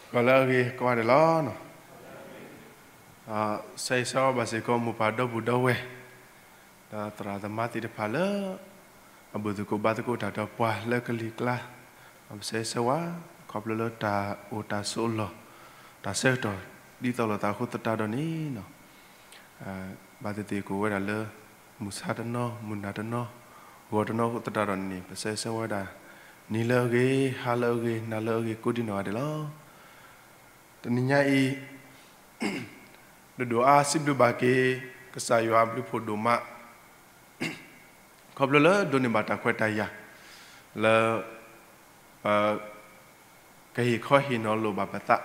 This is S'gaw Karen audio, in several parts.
ဂီၤလၢအဂ့ၤကိးဂၤဒဲးလီၤ. ဆၢဂ့ၤဆၢဝါဘၣ်စ့ၢ်ကီးမိၢ်ပၢ်ဒီပုၢ်ဒီဝဲၢ် ဒီးသရၣ်သမါသ့ၣ်တဖၣ်လၢ အဘၣ်သကိးဘါသကိးတၢ်ဒီးပှၤလၢကလံၤကျါ, ပဆၢဂ့ၤဆၢဝါ ခီဖျိလၢတၢ်အိၣ်တၢ်ဆိးလီၢ် တၢ်ဆၢကတီၢ်ဒ်သိးလိာ်သးအဃိသတးဒီးန့ၣ် ဘၣ်သ့ၣ်သ့ၣ်ကိးဝဲဒၣ်လၢ မုၢ်ဆါတနီၤ မုၢ်နၤတနီၤ ဂီၤတနီၤအဃိသတးဒီးန့ၣ် ပဆၢဂ့ၤဆၢဝါဝဲဒၣ် နံၤလၢအဂ့ၤ ဟါလၢအဂ့ၤ နၤလၢအဂ့ၤ ကိးဒံနီၢ်ဂၤဒဲးလီၤ. တနံၤညါအံၤ ဒိၣ်ဒိၣ်အါအါ စံးဘျုးဘၣ်က့ၤ ကစၢ်ယွၤအဘျုးဖှိၣ်ဒိၣ်မး ခီဖျိလၢဒိးန့ၢ်ဘၣ်တၢ်ခွဲးတၢ်ယာ် လၢ ပ ကဟ့ၣ်ခီဟ့ၣ်နီၤလိာ်ဘၣ်ပသး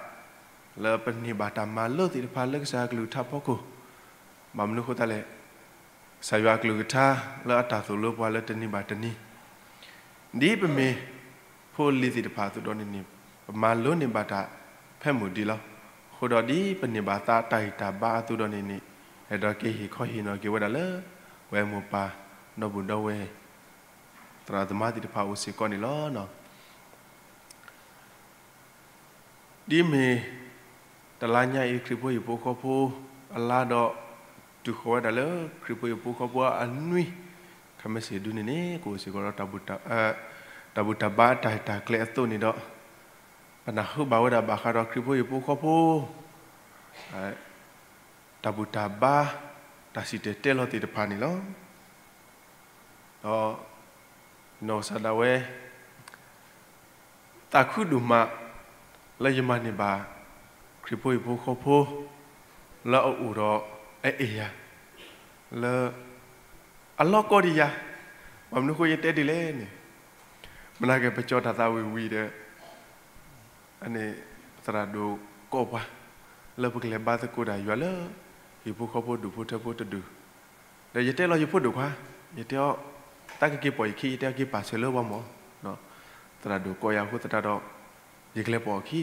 လၢပန့ၢ်ဘၣ်တၢ်မၤလိသ့ၣ်တဖၣ်လၢကစၢ်အကလုၢ်ကထါဖီခိၣ်, ဘၣ်မနုၤအဃိသတးလဲၣ်, ကစၢ်ယွၤအကလုၢ်ကထါလၢအတၢ်သိၣ်လိပှၤလၢတနံၤဘၣ်တနံၤ ဒ်ပမ့ၢ်ဖိလံၤသ့ၣ်တဖၣ်အသိးဒီးန့ၣ်န့ၣ် ပမၤလိန့ၢ်ဘၣ်တၢ်ဖဲမုၢ်ဒံးလီၤ. အဃိဒီးဒ်ပန့ၢ်ဘၣ်သးတၢ်ဂံၢ်တၢ်ဘါအသိးဒီးန့ၣ်န့ၣ် အဲၣ်ဒိးက့ၤဟ့ၣ်ခီဟ့ၣ်နီၤက့ၤဝဲဒၣ်လၢ ပဝဲမိၢ်ပၢ်ဒီပုၢ်ဒီဝဲၢ် သရၣ်သမါသ့ၣ်တဖၣ်အိၣ်စ့ၢ်ကီးန့ၣ်လီၤ. ဒ်မ့ၢ်တလါညါအံၤ ခရံာ်ဖိဟံၣ်ဖိဃီဖိအလါဒီး တုၤဃီၤဝဲဒၣ်လၢခရံာ်ဖိဟံၣ်ဖိဃီဖိအနွံ ခါမ့ၢ်စ့ၢ်ဒုန့ၣ်န့ၣ် ကအိၣ်စ့ၢ်ကီးဒီး တၢ်ဘူၣ်တၢ်ဘါတၢ်ဟ့ၣ်တၢ်ကျဲၤအသိးန့ၣ်ဒီး ပနၢ်ဟူဘၣ်ဝဲဒၣ်ဘၣ်ဃးဒီးခရံာ်ဖိဟံၣ်ဖိဃီဖိ တၢ်ဘူၣ်တၢ်ဘါ တၢ်စံၣ်တဲၤတဲလီၤသ့ၣ်တဖၣ်န့ၣ်လီၤ. ဒီး နီၢ်ကစၢ်ဒၣ်ဝဲ သးခုဒိၣ်မး လၢယမၤန့ၢ်ဘၣ် ခရံာ်ဖိဟံၣ်ဖိဃီဖိ လၢအအိၣ်ဒီးအအဲၣ်ယၤ လၢ အလီၢ်ကီဒံးယၤ, ဘၣ်မနုၤအဃိယတဲဒ်လဲၣ်န့ၣ်, မနၤက့ၤပကၠီတၢ်သးဝံၣ်ဝံၣ်ဒီး အန့ၣ် သရၣ်ဒိၣ်ကိးပှၤ လၢပကလဲၤဘါသကိးတၢ်ယွၤလၢ ဟံၣ်ဖိဃီဖိဒူၣ်ဖိထၢဖိတဒူၣ်, ဒီးယတဲလီၤယဖိဒိၣ်ခွါ, ယတဲအီၤ, တၢ်ကက့ၤပိာ်ယခံ ယတဲက့ၤပာ်ဆၢလၢပှၤမၢ်, သရၣ်ဒိၣ်ကိးယၤအဃိသတးဒီး ယကလဲၤပိာ်အခံ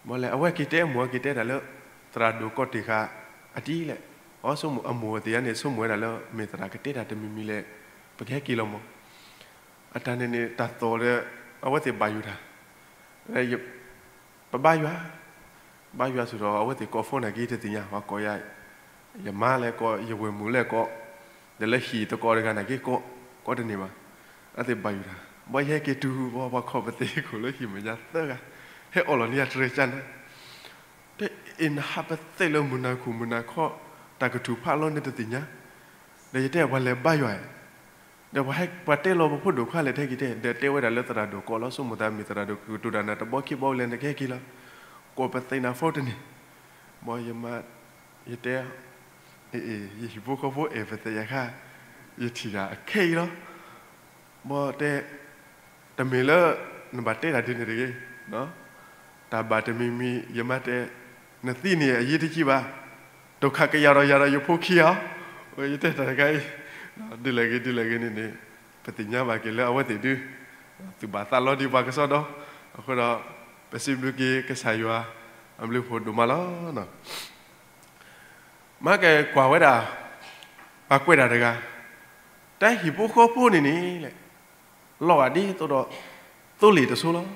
ဘၣ်လဲၣ် အဝဲက့ၤတဲမိၢ်က့ၤတဲတၢ်လၢ သရၣ်ဒိၣ်ကိးတ့ၢ်ဃာ်အတံၢ်လဲၣ်, အီ အမိၢ်သ့ၣ်ညါန့ၣ် ဆိကမိၣ်ဝဲဒၣ်လၢ မ့ၢ်သရၣ်ကတဲတၢ်တမံၤမံၤလဲၣ်, ပကဟဲက့ၤလီၤမၢ်, အတၢ်န့ၣ်န့ၣ် တၢ်သီၣ်ဒီး အဝဲသ့ၣ်ဘၣ်ယိၣ်တၢ်, ပဘါယွၤ, ဘါယွၤစ့ၢ်ဒီး အဝဲသ့ၣ်ကိး phone နာ်က့တသ့ၣ်ညါ ပှၤကိးယၤ, ယမါလဲၣ်ကိး ယဝဲၢ်မုၣ်လဲၣ်ကိး, ဒီးလၢဟံၣ်သကိးတဂၤနာ်က့ကိး, ကိးတန့ၢ်ဘၣ်, အဝဲသ့ၣ်ဘၣ်ယိၣ်တၢ်, ဘၣ်ယဟဲက့ၤတုၤဘၣ် ပှၤခီၣ်ပသ့ၣ်ခိၣ်လၢဟံၣ်မဲာ်ညါသၢဂၤ, ဟဲအီၣ်လီၤန့ၢ်ယၤတရံးကၢန့ၣ် တဲအ့ၣ် နဟးပသ့ၣ်လၢမုၢ်နၤခူၣ်မုၢ်နၤခီ, တၢ်ကထူၣ်ဖးလီၤန့ၣ်တသ့ၣ်ညါ, ဒီးယတဲပှၤလဲၤဘါယွၤ, ဒီးပှၤတဲလီၤပဖိဒိၣ်ခွါလဲၤထဲက့ၤတဲ ဒီးတဲဝဲဒၣ်လၢသရၣ်ဒိၣ်ကိးလီၤ ဆိကမိၣ်သးမ့ၢ်သရၣ်ဒိၣ်ကတိၤတၢ်နၤတဘီခံဘီ လဲၤနကဟဲက့ၤလီၤ, ကိးပသ့ၣ်နၤ phone တန့ၢ်, ဘၣ်ယမါ, ယတဲ, အ့ၣ် ယဟံၣ်ဖိဃီဖိအဲၣ်ပသ့ၣ်ယၤခါ, ယထံၣ်တၢ်အခဲအံၤလီၤ, ဘၣ်တဲ တမ့ၢ်လၢ နဘၣ်တဲတၢ်ဒ်န့ၣ်တဂ့ၤ, တၢ်ဘၣ်တမံၤမံၤ ယမါတဲ, နသံန့ၣ်အရေးတကြီးဘၣ်, ဒုက္ခကယၤဒီးယၤဒီးယဖိခံဧါ, ယတဲတၢ်တခါအံၤ, ဒ်လဲၣ်ဂ့ၤဒ်လဲၣ်ဂ့ၤန့ၣ်န့ၣ်, ပသ့ၣ်ညါဘၣ်က့ၤလၢအဝဲသ့ၣ်ဒုး, သူၣ်ဘၣ်သးလီၤဒံးပှၤကစီဒီ, အဃိဒီး ပစံးဘျုးက့ၤကစၢ်ယွၤ အဘျုးဖှိၣ်ဒိၣ်မးလီၤ. မ့ၢ်ကကွၢ်ဝဲဒၣ် ပှၤကွဲးတၢ်တဂၤ, တၢ်ဟံၣ်ဖိဃီဖိန့ၣ်န့ၣ်လဲၣ်, လီၤဂာ်ဒ်သိးဒီး သိလ့ၣ်တဆိလီၤ.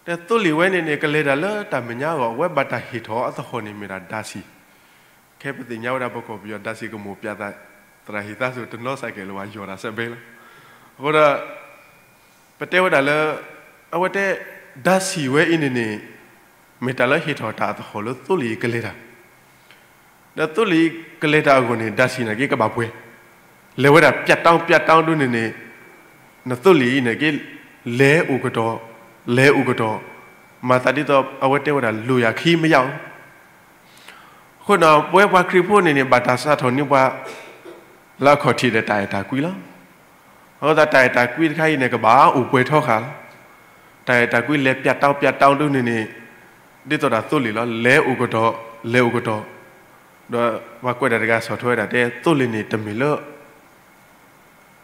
တၢ်သိလ့ၣ်ဝဲန့ၣ်န့ၣ် ကလဲၤတၢ်လၢတၢ်မဲာ်ညါအဂီၢ် အဝဲဘၣ်တၢ်ဟ့ၣ်ထီၣ်အသဟီၣ်န့ၣ်မ့ၢ်ဒၣ် ဓာတ်ဆီ, ခဲပသ့ၣ်ညါဝဲဒၣ်ပကီၢ်ပယီၤ ဓာတ်ဆီကမိၣ်ပြသး, သရၣ်ဟ့ၣ်သးစူၤတနီၤစးကဲးလၢၤဘၣ် ယီၢ်တၢ်စဲးဘဲလီၤ. အဃိဒီး ပတဲဝဲဒၣ်လၢ အဝဲတဲ ဓာတ်ဆီ ဝဲအံၤန့ၣ်န့ၣ် မ့ၢ်တၢ်လၢဟ့ၣ်ထီၣ်တၢ်အသဟီၣ်လၢသိလ့ၣ်အံၤကလဲၤတၢ် ဒီးသိလ့ၣ်အံၤကလဲၤတၢ်အဂီၢ်န့ၣ် ဓာတ်ဆီ နာ်က့ကဘၣ်ပှဲၤ, လဲၤဝဲဒၣ် ပြတ်တောင်း ပြတ်တောင်း ဒုန့ၣ်န့ၣ်, နသိလ့ၣ်အံၤနာ်က့ လဲၤအိၣ်ကတီၢ်, လဲၤအိၣ်ကတီၢ်, မၤသးဒ်သိးအဝဲတဲဝဲဒၣ် လိုရာခံမရောက် အဃိန့ၣ် ပဝဲပှၤခရံာ်ဖိန့ၣ်န့ၣ် ဘၣ်တၢ်စးထီၣ်န့ၢ်ပှၤ လၢအခီၣ်ထံးဒီးတၢ်အဲၣ်တၢ်ကွံလီၤ. အဃိသတးတၢ်အဲၣ်တၢ်ကွံတခါအံၤန့ၣ် ကဘၣ်အိၣ်ပှဲၤထီဃာ်လီၤ. တၢ်အဲၣ်တၢ်ကွံလဲၤ ပြတ်တောင်း ပြတ်တောင်း ဒုန့ၣ်န့ၣ် ဒ်သိးတၢ်သိလ့ၣ်လီၤ. လဲၤအိၣ်ကတီၢ်, လဲၤအိၣ်ကတီၢ်, ဒီးပှၤကွဲးတၢ်တဂၤဆီၣ်ထွဲဝဲဒၣ်တဲ သိလ့ၣ်န့ၣ်တမ့ၢ်လၢ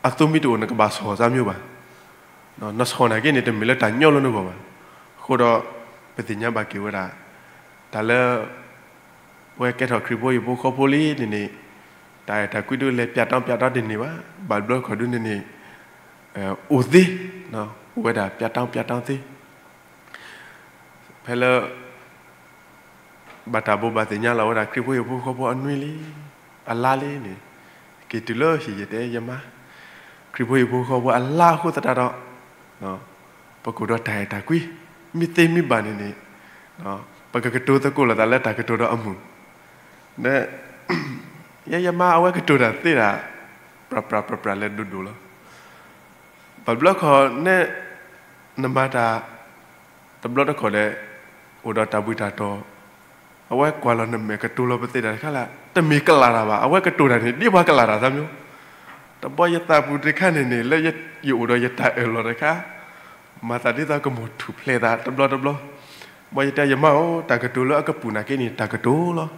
အသိမ့ၢ်တအိၣ်န့ၣ် ကဘၣ်ဆီၣ်စၢ်မ့ၢ်ဘၣ်. နဆီၣ်နာ်က့န့ၣ် တမ့ၢ်လၢတၢ်ညီလၢနဂီၢ်ဘၣ်. အဃိဒီး ပသ့ၣ်ညါဘၣ်က့ၤဝဲဒၣ် တၢ်လၢ ပဝဲကဲထီၣ်ခရံာ်ဖိဟံၣ်ဖိဃီဖိလံန့ၣ်န့ၣ် တၢ်အဲၣ်တၢ်ကွံဒုလဲၤ ပြတ်တောင်း ပြတ်တောင်း ဒ်န့ၣ်ဘၣ်. ဘၣ်ဘျီခီၣ်ဒုန့ၣ်န့ၣ် အိၣ်သ့, အိၣ်ဝဲဒၣ် ပြတ်တောင်း ပြတ်တောင်း သ့ ဖဲလၢ ဘၣ်တၢ်ဘိးဘၣ်သ့ၣ်ညါလီၤဝဲဒၣ် ခရံာ်ဖိဟံၣ်ဖိဃီဖိအနွံလံ, အလါလံန့ၣ်, က့ၤတုၤလၢဟံၣ်ယတဲယမါ, ခရံာ်ဖိဟံၣ်ဖိဃီဖိအလါအဃိသတးဒီး, ပကအိၣ်ဒီးတၢ်အဲၣ်တၢ်ကွံ, မ့ၢ်သ့မ့ၢ်ဘၣ်န့ၣ်န့ၣ်, ပကကတိၤသကိးလိာ်သးလၢတၢ်ကတိၤဒီးအမုၢ်, ဒီး ယဲယမါအဝဲကတိၤတၢ်သ့ဒၣ် ပြးပြးပြးပြးလဲၤဒိၣ်ဒိၣ်လီၤ. ဘၣ်ဘျီခီန့ၣ် နမၤတၢ် တဘျီတခီၣ်ဒီး အိၣ်ဒီးတၢ်ဘှံးတၢ်တီၤ, အဝဲကွၢ်လီၤနမဲာ်ကတိၤလီၤပသ့တၢ်တခါလၢ တမ့ၢ်ကလးတၢ်ဘၣ်, အဝဲကတိၤတၢ်န့ၣ် ဒ်ပှၤကလးတၢ်သးမျိုး, တဘျီယသးပူၤတခါန့ၣ်န့ၣ် လၢယအိၣ်ဒီးယတၢ်အၢၣ်လီၤတခါ, မၤသးဒ်သိးကမိၣ်ထူၣ်ဖျဲးသးတဘျီတဘျီ, ဘၣ်ယတဲယမါဧၢ, တၢ်ကတိၤလၢအကပုာ်နာ်က့န့ၣ် တၢ်ကတိၤလီၤ,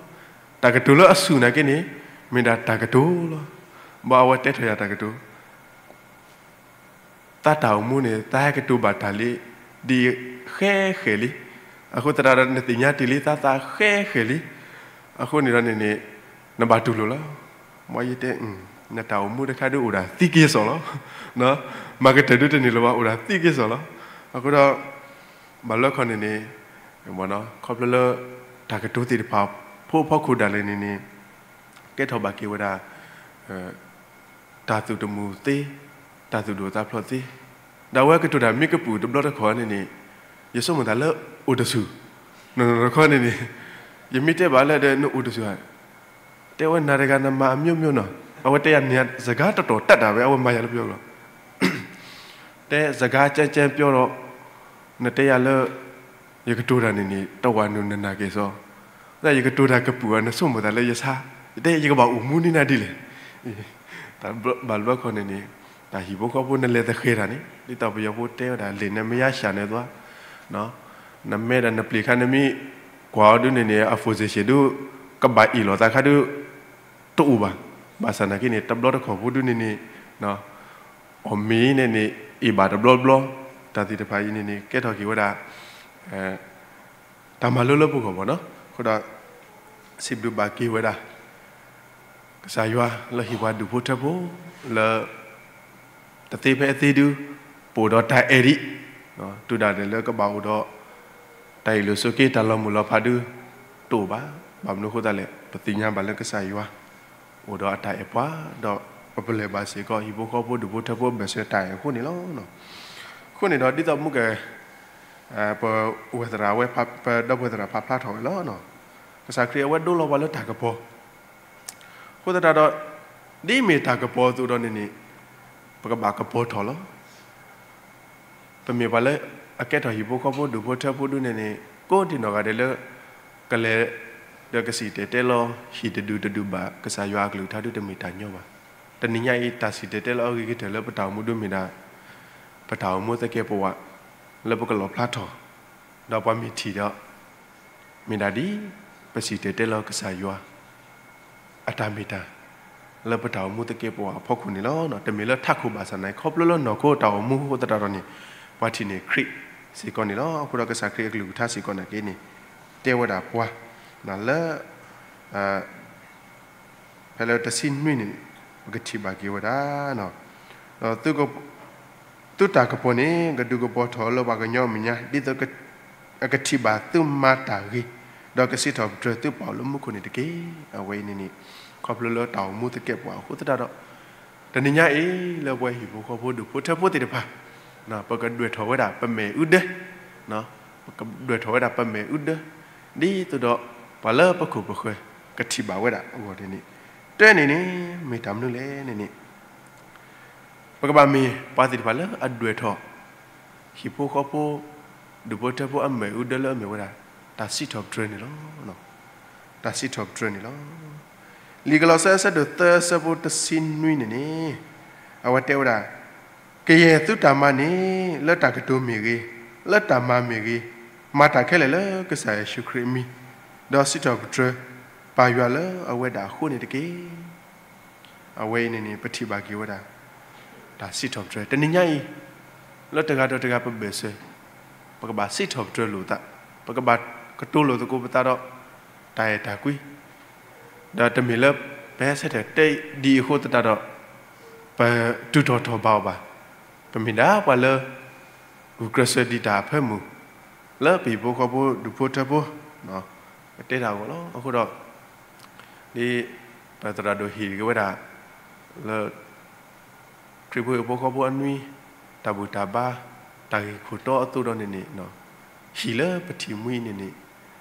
တၢ်ကတိၤလၢအစူၢ်နာ်က့န့ၣ် မ့ၢ်ဒၣ်တၢ်ကတိၤလီၤ. ဘၣ်အဝဲတဲထီၣ်ယၤတၢ်ကတိၤ သးတၢ်အိၣ်မူန့ၣ် သးဟဲကတိၤဘၣ်တၢ်လံ ဒ်အံၤဃဲဃဲလံ. အဃိသတးဒီး နသ့ၣ်ညါတ့ၢ်လံသးသးဃဲဃဲလံ. အဃိန့ၣ်ဒီးန့ၣ်န့ၣ် နဘၣ်တူၢ်လိာ်လီၤ. မ်ယတဲ နတၢ်အိၣ်မူတခါဒုးအိၣ်ဒၣ်သံက့ၤစီၤလီၤ. မၤကတၢၢ်ဒုးတန့ၢ်လၢၤဘၣ် အိၣ်ဒၣ်သံက့ၤစီၤလီၤ. အဃိဒီး ဘၣ်လၢခီန့ၣ်န့ၣ် ခီဖျိလၢ တၢ်ကတိၤသ့ၣ်တဖၣ် ဖိအဖီခိၣ်ဒၣ်လဲာ်န့ၣ်န့ၣ် ကဲထီၣ်ဘၣ်က့ၤဝဲဒၣ် တၢ်သူၣ်တမုာ်သ့, တၢ်သူၣ်ဒိၣ်သးဖျိးသ့, ဒီးအဝဲကတိၤတၢ်မ့ၢ်ကပုာ်တဘျီတခီၣ်န့ၣ်န့ၣ် ယဆိကမိၣ်သးလၢအိၣ်တဆူၣ်, နီၢ်နီၢ်တခီန့ၣ်န့ၣ် ယမ့ၢ်တဲဘၣ်လၢဒီးနအိၣ်တဆူၣ်ဧါ, တဲဝဲနၤတဂၤနမၤအမျိုးမျိုးနီၤ, အဝဲတဲယၤန့ၣ် စကားတတီၤတၢ်တၢ်ဝဲ အဝဲမၤယၤလၢပယီၤလီၤ. တဲစကားကဲကဲပျီဒီး နတဲယၤလၢ ယကတိၤတၢ်န့ၣ်န့ၣ် တဝၢ်နုာ်နနာ်က့ၤစီၤ, ယကတိၤတၢ်ကပုာ်ဧါ နဆိကမိၣ်သးလၢယဆါ, ယတဲယကဘၣ်အိၣ်မူန့ၢ်နၤဒ်လဲၣ်. တၢ်ဘၣ်ဘျီခီန့ၣ်န့ၣ် တၢ်ဟံၣ်ဖိဃီဖိနလဲၤသဃဲၤတၢ်န့ၣ် ဒ်သိးပယီၤဖိတဲဝဲဒၣ် လ့ၣ်နမ့ၢ်ယါရှၢၣ်န့ၣ်သွါ, နမဲဒီးနပျံၤခါနမ့ၢ်ကွၢ်အီၤဒုးန့ၣ်န့ၣ် အ position ဒုး ကဘၣ်အ့ၣ်လိာ်သးခါဒုး တအိၣ်ဘၣ်. ဘၣ်ဆၣ်နာ်က့န့ၣ် တဘျီတခီၣ်ဖိဒုးန့ၣ်န့ၣ် အီၣ်မ့ၤန့ၣ်န့ၣ် အ့ၣ်ဘၣ်တဘျီဘျီ, တၢ်သ့ၣ်တဖၣ်အံၤန့ၣ်န့ၣ် ကဲထီၣ်က့ၤဝဲဒၣ် တၢ်မၤလိလၢပဂီၢ်ဘၣ်နီၤ. အဃိဒီး စံးဘျုးဘၣ်က့ၤဝဲဒၣ် ကစၢ်ယွၤလၢဟ့ၣ်ပှၤဒူၣ်ဖိထၢဖိ လၢ တသ့ဖဲအသ့ဒုး ပအိၣ်ဒီးတၢ်အဲၣ်ဒံး, တုၤဒၣ်န့ၣ်လၢကဘၣ်အိၣ်ဒီး တၢ်အ့ၣ်လိာ်ဆိးက့ တၢ်လီၤမုၢ်လီၤဖးဒုး တအိၣ်ဘၣ်. ဘၣ်မနုၤအဃိသတးလဲၣ် ပသ့ၣ်ညါဘၣ်လၢကစၢ်ယွၤ အိၣ်ဒီးအတၢ်အဲၣ်ပှၤ, ဒီးပပလၢၢ်ဘၣ်စ့ၢ်ကီး ဟံၣ်ဖိဃီဖိဒူၣ်ဖိထၢဖိအဘၢၣ်စၢၤတၢ်အဲၣ်အဃိန့ၣ်လီၤ. အဃိန့ၣ်ဒီးဒ်သိးမုၢ်က ပဝဲသရၣ်ဝဲ ပဒီပုၢ်ဝဲၢ်သရၣ်ဖးဖျါထီၣ်ဝဲလီၤ. ကစၢ်ခရံာ်အဝဲဒိလီၤပှၤလၢတၢ်ကပီၤ, အဃိသတးဒီး ဒ်မ့ၢ်တၢ်ကပီၤအသိးဒီးန့ၣ်န့ၣ် ပကဘၣ်ကပီၤထီၣ်လီၤ. ပမ့ၢ်ပှၤလၢအကဲထီၣ်ဟံၣ်ဖိဃီဖိဒူၣ်ဖိထၢဖိဒုးန့ၣ်န့ၣ် ကိးဒံနီၢ်ဂၤဒဲးလၢ ကလဲၤ ဒီးကစံၣ်တဲၤတဲလီၤ ဟံၣ်တဒူၣ်တဒူၣ်ဘၣ် ကစၢ်ယွၤအကလုၢ်ကထါဒုးတမ့ၢ်တၢ်ညီဘၣ်. တနံၤညါအံၤ တၢ်စံၣ်တဲၤတဲလီၤအဂ့ၤကတၢၢ်လၢပတၢ်အိၣ်မူဒုးမ့ၢ်ဒၣ် ပတၢ်အိၣ်မူသကဲးပဝး လၢပကလီၣ်ဖျါထီၣ် ဒီးပှၤမ့ၢ်ထံၣ်ဒီး မ့ၢ်ဒၣ်ဒ် ပစံၣ်တဲၤတဲလီၤကစၢ်ယွၤ အတၢ်မ့ၢ်တၢ် လၢပတၢ်အိၣ်မူသကဲးပဝးအဖီခိၣ်န့ၣ်လီၤ. တမ့ၢ်လၢထးခိၣ်ဘၣ်ဆၣ်နာ်က့ ခီဖျိလၢနီၢ်ခိတၢ်အိၣ်မူအဃိသတးဒီးန့ၣ် ပှၤထံၣ်န့ၢ်ခရံာ်စ့ၢ်ကီးန့ၣ်လီၤ. အဃိဒီးကစၢ်ခရံာ်အကလုၢ်ကထါစ့ၢ်ကီးနာ်က့န့ၣ် တဲဝဲဒၣ်ပှၤ လၢ ဖဲလၢတဆံနွံန့ၣ် ပကထံၣ်ဘၣ်က့ၤဝဲဒၣ် ဒီး သုတၢ်ကပီၤန့ၣ် ကဒုးကပီၤထီၣ်လၢပှၤကညီအမဲာ်ညါ ဒ်သိးအကထံၣ်ဘၣ်သုမၤတၢ်ဂ့ၤ, ဒီးကစံးထီၣ်ပတြၢၤသုပာ်အီၤလၢမူခိၣ်န့ၣ်တက့ၢ်. အဝဲအံၤန့ၣ်န့ၣ် ခီဖျိလၢတၢ်အိၣ်မူသကဲးပဝးအဃိသတးဒီး တနံၤညါအံၤ လၢပဝဲဟံၣ်ဖိဃီဖိဒူၣ်ဖိထၢဖိသ့ၣ်တဖၣ် ပကဒွဲၣ်ထီၣ်ဝဲဒၣ်ပမဲာ်အူဒၢ, ပကဒွဲၣ်ထီၣ်ဝဲဒၣ်ပမဲာ်အူဒၢ, ဒ်သိးဒီး ပှၤလၢပခိၣ်ပဃၢၤ ကထံၣ်ဘၣ်ဝဲဒၣ်အဂီၢ်န့ၣ်န့ၣ်, တဲန့ၣ်န့ၣ် မ့ၢ်တၢ်မနုၤလဲၣ်န့ၣ်န့ၣ် ပကဘၣ်မ့ၢ်ပှၤသ့ၣ်တဖၣ်လၢအဒွဲၣ်ထီၣ် ဟံၣ်ဖိဃီဖိ ဒူၣ်ဖိထၢဖိအမဲာ်အူဒၢလၢအမ့ၢ်ဝဲဒၣ် တၢ်စံးထီၣ်ပတြၢၤန့ၣ်လီၤ. တၢ်စံးထီၣ်ပတြၢၤန့ၣ်လီၤ. လံာ်ကလီးစဲ အဆၢဒိၣ်သၢ အဆၢဖိတဆံနွံန့ၣ်န့ၣ် အဝဲတဲဝဲဒၣ် ကယဲၢ်သုတၢ်မၤန့ၣ် လၢတၢ်ကတိၤမ့ၢ်ဂ့ၤ, လၢတၢ်မၤမ့ၢ်ဂ့ၤ, မၤတၢ်ခဲလၢာ်လၢကစၢ်ယ့ၣ်ၡူးခရံာ်အမံၤ, ဒီးစံးထီၣ်ပတြၢၤ ပၢ်ယွၤလၢအဝဲဒၣ်အဃိန့ၣ်တက့ၢ်. အဝဲအံၤန့ၣ်န့ၣ် ပထံၣ်ဘၣ်က့ၤဝဲဒၣ် တၢ်စံးထီၣ်ပတြၢၤ တနံၤညါအံၤ လၢတဂၤဒီးတဂၤပဘၢၣ်စၢၤ ပကဘၣ်စံးထီၣ်ပတြၢၤလိာ်သး, ပကဘၣ်ကတိၤလိာ်သကိးပသးဒီး တၢ်အဲၣ်တၢ်ကွံ, ဒီးတမ့ၢ်လၢ ပဟဲဆၢထၢၣ်တဲဒ်အံၤအဃိသတးဒီး ပတုၤထီၣ်ထီၣ်ဘးအီၤဘၣ်. ပမ့ၢ်ဒၣ်ပှၤလၢ ဂုာ်ကျဲးစၢးဒံးတၢ်အဖၢမုၢ် လၢပဟံၣ်ဖိဃီဖိဒူၣ်ဖိထၢဖိ ပတဲတၢ်အဂီၢ်လီၤ. အဃိဒီး ဒ်ပသရၣ်ဒိၣ်ဟ့ၣ်က့ၤဝဲဒၣ် လၢ ခရံာ်ဖိဟံၣ်ဖိဃီဖိအနွံ တၢ်ဘူၣ်တၢ်ဘါ တၢ်ဂ့ၢ်ခိၣ်တီအသိးဒီးန့ၣ်န့ၣ် ဟံၣ်လၢပထံၣ်မှံန့ၣ်န့ၣ်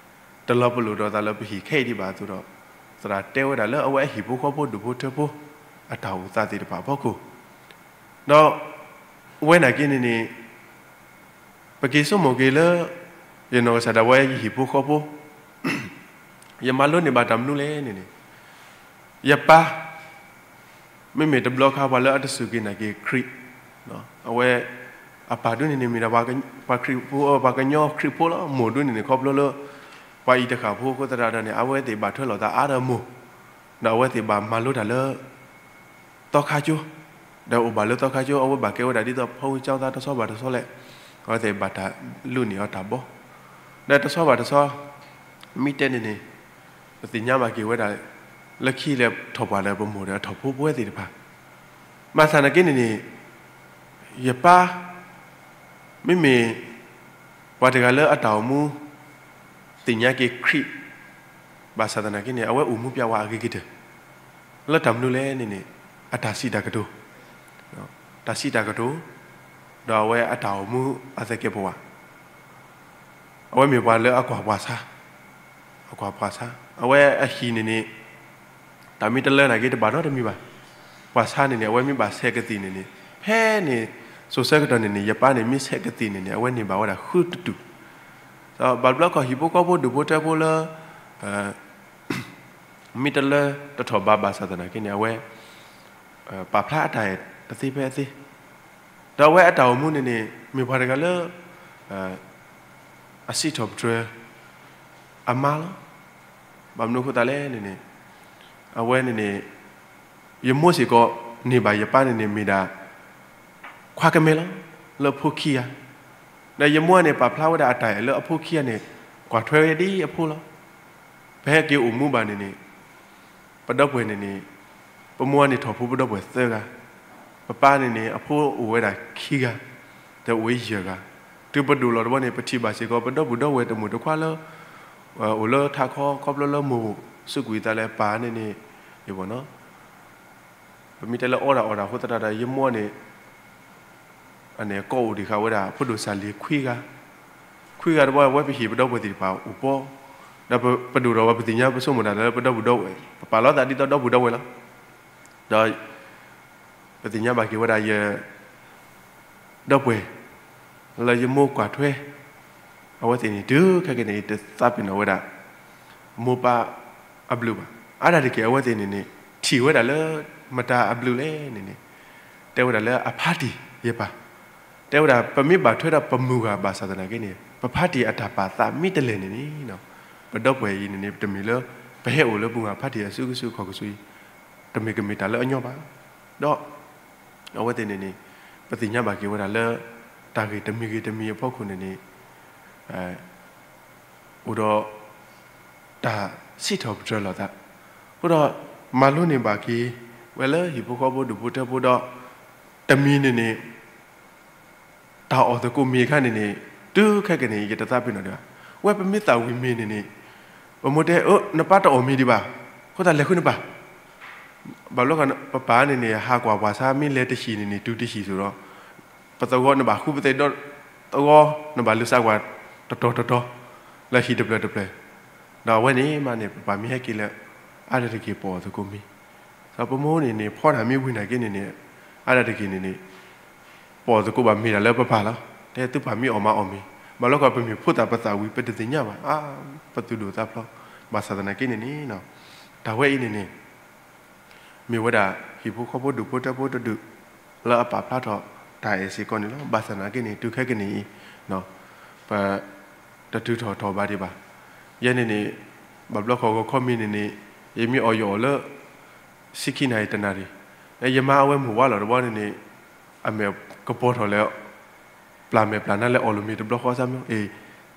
တလီၤပလိာ်ဒီးသးလၢပဟံၣ်ခဲအံၤဒံးဘၣ်အသိးဒီး သရၣ်တဲဝဲဒၣ်လၢအဝဲအဟံၣ်ဖိဃီဖိဒူၣ်ဖိထၢဖိ အတၢ်အိၣ်သးသ့ၣ်တဖၣ်အဖီခိၣ် ဒီး ဝဲနာ်က့န့ၣ်န့ၣ် ပက့ၤဆိကမိၣ်က့ၤလၢ ယနီၢ်ကစၢ်ဒၣ်ဝဲယဟံၣ်ဖိဃီဖိ ယမၤလိန့ၢ်ဘၣ်တၢ်မနုၤလဲၣ်န့ၣ်န့ၣ် ယပၢ် မ့မ့ၢ်တဘျီခါပှၤလၢအတစူၢ်က့ၤနာ်က့ၤခရံာ် အဝဲ အပၢ်ဒုန့ၣ်န့ၣ် မ့ၢ်ဒၣ်ပှၤခရံာ်ဖိ ပှၤကညီခရံာ်ဖိလီၤ. မိၢ်ဒုန့ၣ်န့ၣ် ခီဖျိလၢ ပှၤအံၤတဃၣ်ဖိအဃိသတးဒီးန့ၣ် အဝဲသ့ၣ်ဘၣ်ထွဲလိာ်သးအါဒီးမိၢ် ဒီးအဝဲသ့ၣ်ဘၣ်မၤလိတၢ်လၢ သီခါကၠိ ဒီးအိၣ်ဘၣ်လၢသီခါကၠိ အဝဲဘၣ်ကဲဝဲဒၣ်ဒ်သိး ဖီဝံကၠီသးတဆီဘၣ်တဆီလဲၣ် အဝဲသ့ၣ်ဘၣ်တၢ်လုၢ်န့ၢ်အီၤတၢ်ဘီ ဒီးတဆီဘၣ်တဆီ မ့ၢ်တဲန့ၣ်န့ၣ် ပသ့ၣ်ညါဘၣ်က့ၤဝဲဒၣ် လၢခံလၢထီၣ်ပှၢ်ဒီးပမိၢ်ဒီးအထီၣ်ဖိပဝဲသ့ၣ်တဖၣ် ဘၣ်ဆၣ်သနာ်က့န့ၣ်န့ၣ် ယပၢ် မ့မ့ၢ် ပှၤတဂၤလၢအတၢ်အိၣ်မူ သ့ၣ်ညါက့ၤခရံာ် ဘၣ်ဆၣ်သနာ်က့န့ၣ် အဝဲအိၣ်မူပျဲဝဲအဂ့ၤကတၢၢ် လၢတၢ်မနုၤလဲၣ်န့ၣ်န့ၣ် အတၢ်စံးတၢ်ကတိၤ တၢ်စံးတၢ်ကတိၤ ဒီးအဝဲအတၢ်အိၣ်မူအသကဲးပဝး အဝဲမ့ၢ်ပှၤလၢအကွၢ်ပှၤဆါ အကွၢ်ပှၤဆါ အဝဲအဟံၣ်န့ၣ်န့ၣ် တၢ်မ့ၢ်တလၢနာ်က့တဘၣ်နီတမံၤဘၣ်. ပှၤဆါန့ၣ်န့ၣ် အဝဲမ့ၢ်ဘၣ်ဆဲးကသံၣ်န့ၣ်န့ၣ် ဖဲန့ၣ် စိၤဆၢကတီၢ်န့ၣ်န့ၣ် ယပၢ်န့ၣ်မ့ၢ်ဆဲးကသံၣ်န့ၣ်န့ၣ် အဝဲန့ၢ်ဘၣ်ဝဲဒၣ်ဃုတတူၢ်. ဒီးဘၣ်ဘျီခီၣ်ဟံၣ်ဖိဃီဖိဒူၣ်ဖိထၢဖိလၢ မ့ၢ်တလၢတထီၣ်ဘးဘၣ်ဆၣ်သနာ်က့န့ၣ် အဝဲ ပာ်ဖျါအတၢ်အဲၣ်တသ့ဖဲအသ့ ဒီးအဝဲအတၢ်အိၣ်မူန့ၣ်န့ၣ် မ့ၢ်ပှၤတဂၤလၢ အစံးထီၣ်ပတြၢၤ အမါလီၤ. ဘၣ်မနုၤအဃိသတးလဲၣ်န့ၣ်န့ၣ် အဝဲန့ၣ်န့ၣ် ယမိၢ်စ့ၢ်ကီး န့ၢ်ဘၣ်ယပၢ်န့ၣ်န့ၣ် မ့ၢ်ဒၣ် ခွါကမဲလီၤ လၢအဖိခံဂၤ ဒီးယမိၢ်န့ၣ် ပာ်ဖျါဝဲဒၣ်အတၢ်အဲၣ်လၢအဖိခံဂၤန့ၣ် ကွၢ်ထွဲဝဲဒ်အဖိလီၤ. ပဟဲက့ၤအိၣ်မူဘၣ်န့ၣ်န့ၣ် ပဒီပုၢ်ဝဲၢ်န့ၣ်န့ၣ် ပမိၢ်န့ၣ်ထီၣ်ဖိပဒီပုၢ်ဝဲၢ်သၢဂၤ, ပပၢ်န့ၣ်န့ၣ် အဖိအိၣ်ဝဲဒၣ်ခံဂၤ, ဒီးအိၣ်ဝဲယဲၢ်ဂၤ, တုၤပဒိၣ်လီၤတဘျီန့ၣ် ပထံၣ်ဘၣ်စ့ၢ်ကီး ပဒီပုၢ်ဒီဝဲၢ်တမုၣ်တခွါလၢ အိၣ်လၢထးခီ ခီဖျိလၢမိၢ်စူးကွံာ်သးလၢပၢ်န့ၣ်န့ၣ် ပမ့ၢ်တဲလၢအီဒၣ်အီဒၣ်အဃိသတးဒီး ယမိၢ်န့ၣ် အန့ၣ် ကိးအိၣ်ဒံးဃာ်ဝဲဒၣ် ဖိဒိၣ်စၢ်လံၤခွံဂၤ, ခွံဂၤတဘျီ အဝဲပဟံၣ်ပဒီပုၢ်ဝဲၢ်သ့ၣ်တဖၣ်အိၣ်ပီ, ဒီးပဒိၣ်ဒီးဝဲ ပသ့ၣ်ညါပဆိကမိၣ်တၢ်လၢပဒီပုၢ်ဒီဝဲၢ် ပပာ်လီၤသးဒ်သိးဒီပုၢ်ဒီဝဲၢ်လီၤ. ဒီး ပသ့ၣ်ညါဘၣ်က့ၤဝဲဒၣ်ယ ဒီပုၢ်ဝဲၢ် လၢယမိၢ်ကွၢ်ထွဲ အဝဲသ့ၣ်န့ၣ် တုၤခဲကနံၣ်အံၤ တသးပ့ၤနီၣ်ဝဲဒၣ် မိၢ်ပၢ်အဘျုးဘၣ်. အါဒၣ်တက့ၢ် အဝဲသ့ၣ်န့ၣ်န့ၣ် ထံၣ်ဝဲဒၣ်လၢ မတၤအဘျုးလဲၣ်န့ၣ်န့ၣ် တဲဝဲဒၣ်လၢအဖါတံၢ်ယပၢ်, တဲဝဲဒၣ် ပမ့ၢ်ဘၣ်ထွဲဒီးပမုၢ်ဂၤဘၣ်ဆၣ်သနာ်က့န့ၣ် ပဖါတံၢ်အတၢ်ပာ်သးမ့ၢ်တလဲၣ်န့ၣ်န့ၣ် ပဒီပုၢ်ဝဲၢ်အံၤန့ၣ်န့ၣ် တမ့ၢ်လၢ ပဟဲအိၣ်လၢပမုၢ်ဂၤဖါတံၢ်အစုကစုခီၣ်ကစုအံၤ တမ့ၢ်ကမ့ၢ်တၢ်လၢအညီဘၣ်. ဒီး အဝဲသ့ၣ်န့ၣ်န့ၣ် ပသ့ၣ်ညါဘၣ်က့ၤဝဲဒၣ်လၢ တၢ်ဂ့ၢ်တမံၤဂ့ၤတမံၤအဖီခိၣ်န့ၣ်န့ၣ် အိၣ်ဒီး တၢ်စံးထီၣ်ပတြၢၤလိာ်သး, အဃိဒီး မၤလိန့ၢ်ဘၣ်က့ၤ ဝဲလၢဟံၣ်ဖိဃီဖိဒူၣ်ဖိထၢဖိဒီး တမံၤန့ၣ်န့ၣ် တၢ်အီၣ်သကိးမ့ၤအခါန့ၣ်န့ၣ် တုၤခဲကနံၣ်အံၤ ယတသးပ့ၤနီၣ်ဒံးဘၣ်. ဝဲပမ့ၢ်သၣ်ဝံၤမ့ၤန့ၣ်န့ၣ် ပမိၢ်တဲ အၢ နပၢ်တအီၣ်မ့ၤဒံးဘၣ်, အဃိသတးလဲၤဃုနပၢ် ဘၣ်ဘျီဃီ ပပၢ်န့ၣ်န့ၣ် ဟးကွၢ်ပှၤဆါ မ့ၢ်လဲၤတဟံၣ်န့ၣ်န့ၣ် တုၤတဟံၣ်စိၤဒီး ပသဝီ နဘၣ်ဃုပသဲးဒီးသဝီ နဘၣ်လုၢ်စးကွၢ်တတီၤတတီၤ လၢဟံၣ်တဖျၢၣ်တဖျၢၣ်, ဒီးအဝဲန့ၣ်မးန့ၣ် ပပၢ်မ့ၢ်ဟဲက့ၤလၢ အါဒၣ်တက့ၢ်ပအီၣ်သကိးမ့ၤ, ဒီးပမိၢ်န့ၣ်န့ၣ် ဖီတၢ်မ့ၢ်ဝံၤနာ်က့န့ၣ်န့ၣ် အါဒၣ်တက့ၢ်န့ၣ်န့ၣ် ပအီၣ်သကိးဘၣ်မ့ၤဒၣ်လၢပပၢ်လီၤ. တဲသုပၢ်မ့ၢ်အီၣ်မးအီၣ်မ့ၤ, ဘၣ်လီၤကီးပမ့ၢ်ဖိသၣ်ပသၣ်ဝံၤ ပတသ့ၣ်ညါဘၣ်, အါ ပသူၣ်ဒိၣ်သးဖျိး, ဘၣ်ဆၣ်သနာ်က့န့ၣ်န့ၣ် တၢ်ဝဲအံၤန့ၣ်န့ၣ် မ့ၢ်ဝဲဒၣ် ဟံၣ်ဖိဃီဖိဒူၣ်ဖိထၢဖိတဒူၣ် လၢအပာ်ဖျါထီၣ်တၢ်အဲၣ်စ့ၢ်ကီးန့ၣ်လီၤ. ဘၣ်ဆၣ်သနာ်က့န့ၣ် တုၤခဲကနံၣ်အံၤ ပ တတုၤထီၣ်ထီၣ်ဘးဒံးဘၣ်. ယဲန့ၣ်န့ၣ် ဘၣ်ဘျီဃီဂီၤခီမ့ၤန့ၣ်န့ၣ် ယမ့ၢ်အီၣ်ယအီၣ်လၢ ဆံခံနၣ်ရံၣ်တနၣ်ရံၣ်, ယမါအဝဲမုၢ်ဝါလီၤတဘျီန့ၣ်န့ၣ် အမဲာ်ကပီၤထီၣ်လဲၣ် ပျၢ်မဲာ်ပျၢ်နါလၢအီၣ်လိာ်မ့ၤတဘျီဃီစၢ်မီၤ, အ့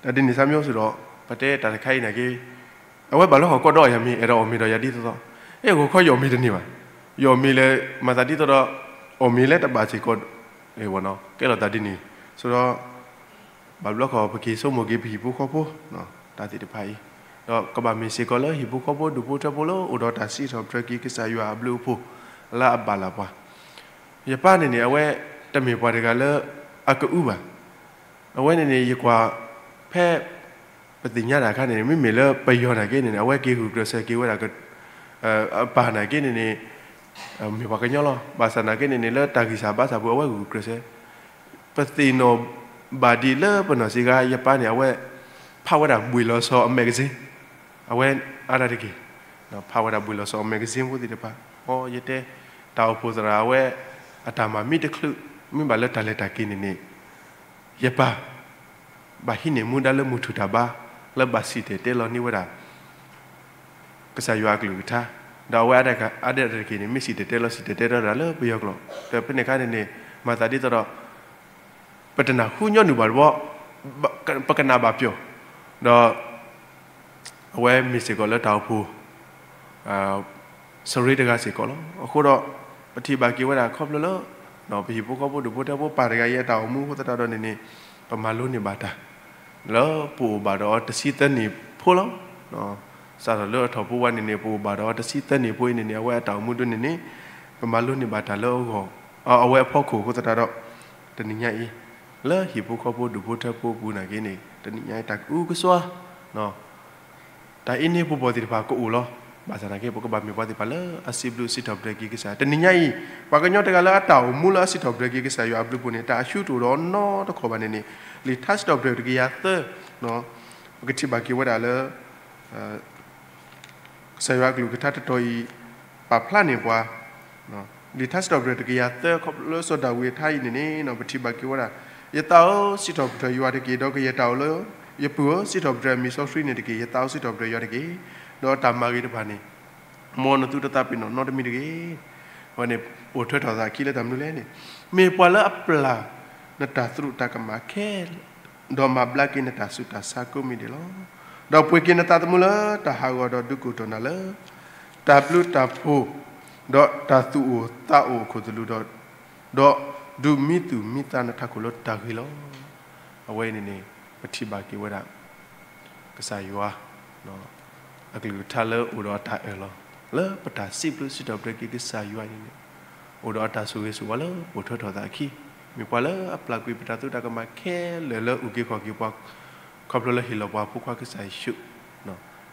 တၢ်ဒ်န့ၣ်စၢ်မီၤစ့ၢ်ဒီး ပတဲတၢ်တခါအံၤနာ်က့ အဝဲဘၣ်လီၤဃီၤကီၢ်ဒီးယၤမ့ၤ အဲၣ်ဒိးအီၣ်မ့ၤဒီးယၤဒ်သိးသိး, အဲ ဂီၤခီယအီၣ်မ့ၤတန့ၢ်ဘၣ်, ယအီၣ်မ့ၤလဲၣ် မၤသးဒ်သိးဒီး အီၣ်မ့ၤလၢတဘၣ်စ့ၢ်ကီး, အ့ ဝဲနီၤ ကဲလီၤသးဒ်န့ၣ်, စ့ၢ်ဒီး ဘၣ်ဘျီခီ ပက့ၤဆိကမိၣ်က့ၤပဟံၣ်ဖိဃီဖိ တၢ်သ့ၣ်တဖၣ်အံၤ, ဒီးကဘၣ်မ့ၢ်စ့ၢ်ကီးလၢဟံၣ်ဖိဃီဖိဒူၣ်ဖိထၢဖိလၢအိၣ်ဒီးတၢ်စံးထီၣ်ပတြၢၤက့ၤကစၢ်ယွၤအဘျုးအဖှိၣ် လၢအဘၣ်လၢ်ပှၤ. ယပၢ်န့ၣ်န့ၣ် အဝဲတမ့ၢ်ပှၤတဂၤလၢအကအုဘၣ်. အဝဲန့ၣ်န့ၣ် ယကွၢ်ဖဲ ပသ့ၣ်ညါတၢ်အခါန့ၣ်န့ၣ် မ့မ့ၢ်လၢပယီၤနာ်က့န့ၣ်န့ၣ် အဝဲက့ၤဂုာ်ကျဲးစၢးက့ၤဝဲဒၣ် အပၢ်နာ်က့န့ၣ်န့ၣ် မ့ၢ်ပှၤကညီလီၤ. ဘၣ်ဆၣ်နာ်က့န့ၣ်န့ၣ် လၢတၢ်ဂံၢ်စၢ်ဘါစၢ်ပူၤ အဝဲဂုာ်ကျဲးစၢး ပသ့ၣ်နီၣ်ဘၣ်ဒံးလၢပနီၢ်စ့ဂၤ ယပၢ်န့ၣ် အဝဲဖးဝဲဒၣ်ဘှ့ၣ်လီၤစီၤအ magazine, အဝဲအါဒၣ်တက့ၢ်, ဖးဝဲဒၣ်ဘှ့ၣ်လီၤစီၤအ magazine ဖိသ့ၣ်တဖၣ်. အီ ယတဲ တၢ်အိၣ်ဖှိၣ်သရၣ်အဝဲ အတၢ်မၤမ့ၢ်တချုး မ့ၢ်ဘၣ်လၢတၢ်လဲၤတၢ်က့ၤန့ၣ်န့ၣ် ယပၢ် ဘၣ်ဟံးန့ၢ်မူဒါလၢမုၢ်ထူၣ်တၢ်ဘါ လၢဘၣ်စံၣ်တဲၤတဲလီၤန့ၢ်ဝဲဒၣ် ကစၢ်ယွၤအကလုၢ်ကထါ, ဒီးအဝဲအါဒၣ်တက့ၢ်န့ၣ် မ့ၢ်စံၣ်တဲၤတဲလီၤ စံၣ်တဲၤတဲလီၤဒၣ်လၢပယီၤကျိာ်, ဒီးဖဲန့ၣ်အခါန့ၣ်န့ၣ် မၤသးဒ်သိးဒီး ပတနၢ်ဟူညီနုၢ်ဘၣ်တဘျီ, ပကနၣ်ဘၣ်ပျီၢ်, ဒီး အဝဲမ့ၢ်စ့ၢ်ကီးလၢတၢ်အိၣ်ဖှိၣ် စရ့တဂၤစ့ၢ်ကီးလီၤ. အဃိဒီး ပထံၣ်ဘၣ်က့ၤဝဲဒၣ်ခီဖျိလၢ ပဟံၣ်ဖိဃီဖိဒူၣ်ဖိထၢဖိပၢ်တဂၤအံၤအတၢ်အိၣ်မူအဃိသတးဒီးန့ၣ်န့ၣ် ပမၤလိန့ၢ်ဘၣ်တၢ် လၢပအိၣ်ဘၣ်ဒီးအီၤတဆံသၢနံၣ်ဖိလီၤ. စးထီၣ်လၢအထီၣ်ဖိဝဲန့ၣ်န့ၣ် ပအိၣ်ဘၣ်ဒီးအီၤတဆံသၢနံၣ်ဖိအံၤန့ၣ်န့ၣ် အဝဲအတၢ်အိၣ်မူဒ်န့ၣ်န့ၣ် ပမၤလိန့ၢ်ဘၣ်တၢ်လၢအဂီၢ် အဝဲအဖီခိၣ်အဃိသတးဒီး တနံၤညါအံၤ လၢဟံၣ်ဖိဃီဖိဒူၣ်ဖိထၢဖိအပူၤနာ်က့န့ၣ် တနံၤညါအံၤတၢ်ကအုကစွါ တၢ်အ့န့ၢ်ပူၤပီၢ်သ့ၣ်တဖၣ်ကအိၣ်လီၤ. ဘၣ်ဆၣ်သနာ်က့ ပကဘၣ်မ့ၢ်ပှၤသ့ၣ်တဖၣ်လၢအစံးဘျုးစံးထီၣ်ပတြၢၤက့ၤကစၢ်. တနံၤညါအံၤ ပှၤကညီတဂၤလၢအတၢ်အိၣ်မူလၢအစံးထီၣ်ပတြၢၤက့ၤကစၢ်ယွၤအဘျုးအဖှိၣ်န့ၣ် တၢ်အဆူၣ်တအိၣ်ဒီးနီတခီၣ်ဘၣ်န့ၣ်န့ၣ် လံာ်ထါစံးထီၣ်ပတြၢၤတကယၤသၢ ပကထံၣ်ဘၣ်က့ၤဝဲဒၣ်လၢ ကစၢ်ယွၤအကလုၢ်ကထါတတီၤအံၤ ပာ်ဖျါန့ၢ်ပှၤ လံာ်ထါစံးထီၣ်ပတြၢၤတကယၤသၢ ခီဖျိလၢစီၤဒၤဝံးအထါအံၤန့ၣ်န့ၣ် ပထံၣ်ဘၣ်က့ၤဝဲဒၣ် ယသးဧၢ စံးထီၣ်ပတြၢၤယွၤတက့ၢ်, ဒီးကယဲၢ်တၢ်အိၣ်လၢ ယပုၢ်ဧၢ စံးထီၣ်ပတြၢၤအမံၤစီဆှံန့ၣ်တက့ၢ်. ယသးဧၢ စံးထီၣ်ပတြၢၤယွၤတက့ၢ်, ဒီးတၢ်မၤဂ့ၤတဖၣ်န့ၣ် မ်နသုတသးပ့ၤနီၣ်နီတမံၤတဂ့ၤ. အဝဲန့ၣ် အိၣ်ထွဲထီၣ်သးအခံလၢတၢ်မနုၤလဲၣ်န့ၣ်, မ့ၢ်ပှၤလၢအပျၢ်နတၢ်သရူးတၢ်ကမၣ်ခဲလၢာ် ဒီးမၤဘျါက့ၤနတၢ်ဆူးတၢ်ဆါကိးမံၤဒဲးလီၤ. ဒီးပှ့ၤက့ၤနသးသမူလၢတၢ်ဟးဂီၤဒီးဒုးကိၢ်တီၢ်နၤလၢ တၢ်ဘျုးတၢ်ဖှိၣ် ဒီးတၢ်သူၣ်အိၣ်သးအိၣ်အခိၣ်သလုးဒီး ဒီးဒုးမံသူၣ်မံသးနထးခိၣ်လၢတၢ်ဂ့ၤလီၤ. အဝဲအံၤန့ၣ်န့ၣ် ပထံၣ်ဘၣ်က့ၤဝဲဒၣ် ကစၢ်ယွၤ အကလုၢ်ကထါလၢအိၣ်ဒီးအတၢ်အၢၣ်လီၤ လၢပတၢ်စံးဘျုးစံးထီၣ်ပတြၢၤက့ၤကစၢ်ယွၤအံၤန့ၣ်န့ၣ် အိၣ်ဒီးအတၢ်ဆိၣ်ဂ့ၤဆိၣ်ဝါလၢပိာ်ထွဲထီၣ်သးအခံ, မ့ၢ်ပှၤလၢအပျၢ်ကွံာ်ပတၢ်သရူးတၢ်ကမၣ်ခဲလၢာ်လၢအုၣ်က့ၤခီၣ်က့ၤပှၤ ခီဖျိလၢဟ့ၣ်လီၤပှၤအဖိခွါကစၢ်ယ့ၣ်ၡူး,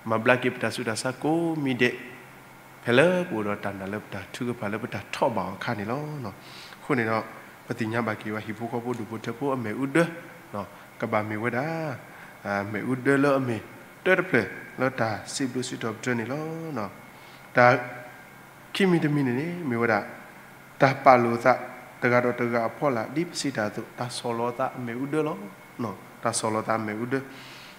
မၤဘျါက့ၤပတၢ်ဆူးတၢ်ဆါကိးမံၤဒဲး ဖဲလၢပအိၣ်ဒီးတၢ်နာ်လၢပတၢ်ထုကဖၣ်လၢပတၢ်ထီၣ်ဘၣ်အီၤအခါန့ၣ်လီၤ. အဃိန့ၣ်ဒီး ပသ့ၣ်ညါဘၣ်က့ၤဝဲဟံၣ်ဖိဃီဖိဒူၣ်ဖိထၢဖိအမ့ၣ်အူဒၢ ကဘၣ်မ့ၢ်ဝဲဒၣ် မ့ၣ်အူဒၢလၢအမ့ၢ်တၢတဖျၢၣ်လၢတၢ်စံးဘျုးစံးထီၣ်ပတြၢၤန့ၣ်လီၤ. တၢ်ခံမံၤတမံၤန့ၣ်န့ၣ် မ့ၢ်ဝဲဒၣ် တၢ်ပာ်လိာ်သးတဂၤဒီးတဂၤအဖီလာ် ဒ်ပစံးတၢ်အသိး တၢ်ဆီၣ်လီၤသးအမ့ၣ်အူဒၢလီၤ. တၢ်ဆီၣ်လီၤသးအမ့ၣ်အူဒၢ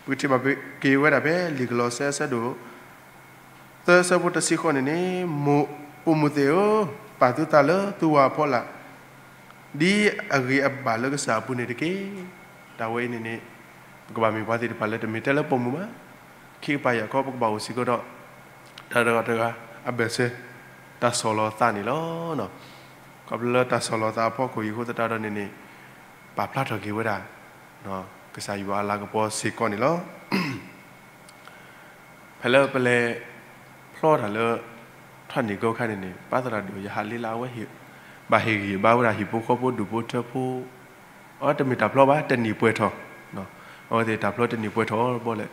ပကထံၣ်ဘၣ်က့ၤဝဲဒၣ်ဖဲလံာ်ကလီးစဲ အဆၢဒိၣ် သၢ အဆၢဖိတဆံဃိးန့ၣ်န့ၣ်, မိၢ်ပိာ်မုၣ်သ့ၣ်ဧၢ, ပာ်သုသးလၢသုဝၤအဖီလာ် ဒ်အဂ့ၤအဘၣ်လၢကစၢ်အပူၤန့ၣ်တက့ၢ်. တၢ်ဝဲအံၤန့ၣ်န့ၣ် ပကဘၣ်မ့ၢ်ပှၤသ့ၣ်တဖၣ်လၢတမ့ၢ်ထဲလၢပိာ်မုၣ်ဘၣ်. ခံကပၤယၤခီ ပကဘၣ်အိၣ်စ့ၢ်ကီးဒီး တၢ်တဂၤတဂၤအဘၢၣ်စၢၤ တၢ်ဆီၣ်လီၤသးန့ၣ်လီၤ. ခီဖျိလၢတၢ်ဆီၣ်လီၤသးအဖီခိၣ်အံၤအဃိသတးဒီးန့ၣ်န့ၣ် ပာ်ဖျါထီၣ်က့ၤဝဲဒၣ် ကစၢ်ယွၤအလၤကပီၤစ့ၢ်ကီးန့ၣ်လီၤ. ဖဲလၢပလဲၤဖျီတၢ်လၢ ထွၣ်နံၣ်ကိခါန့ၣ်န့ၣ် ပၢ်သရၣ်ဒိၣ်ယဟးလ့လးအဝဲ ဘၣ်ဟ့ၣ်ဂံၢ်ဘါဝဲဒၣ်ဟံၣ်ဖိဃီဖိဒူၣ်ဖိထၢဖိ, အတမ့ၢ်တၢ်ဖျီဘၣ် တနံၣ်ပှဲၤထီၣ်, အဝဲသ့ၣ်တၢ်ဖျီတနံၣ်ပှဲၤထီၣ်တဘျီလဲၣ်,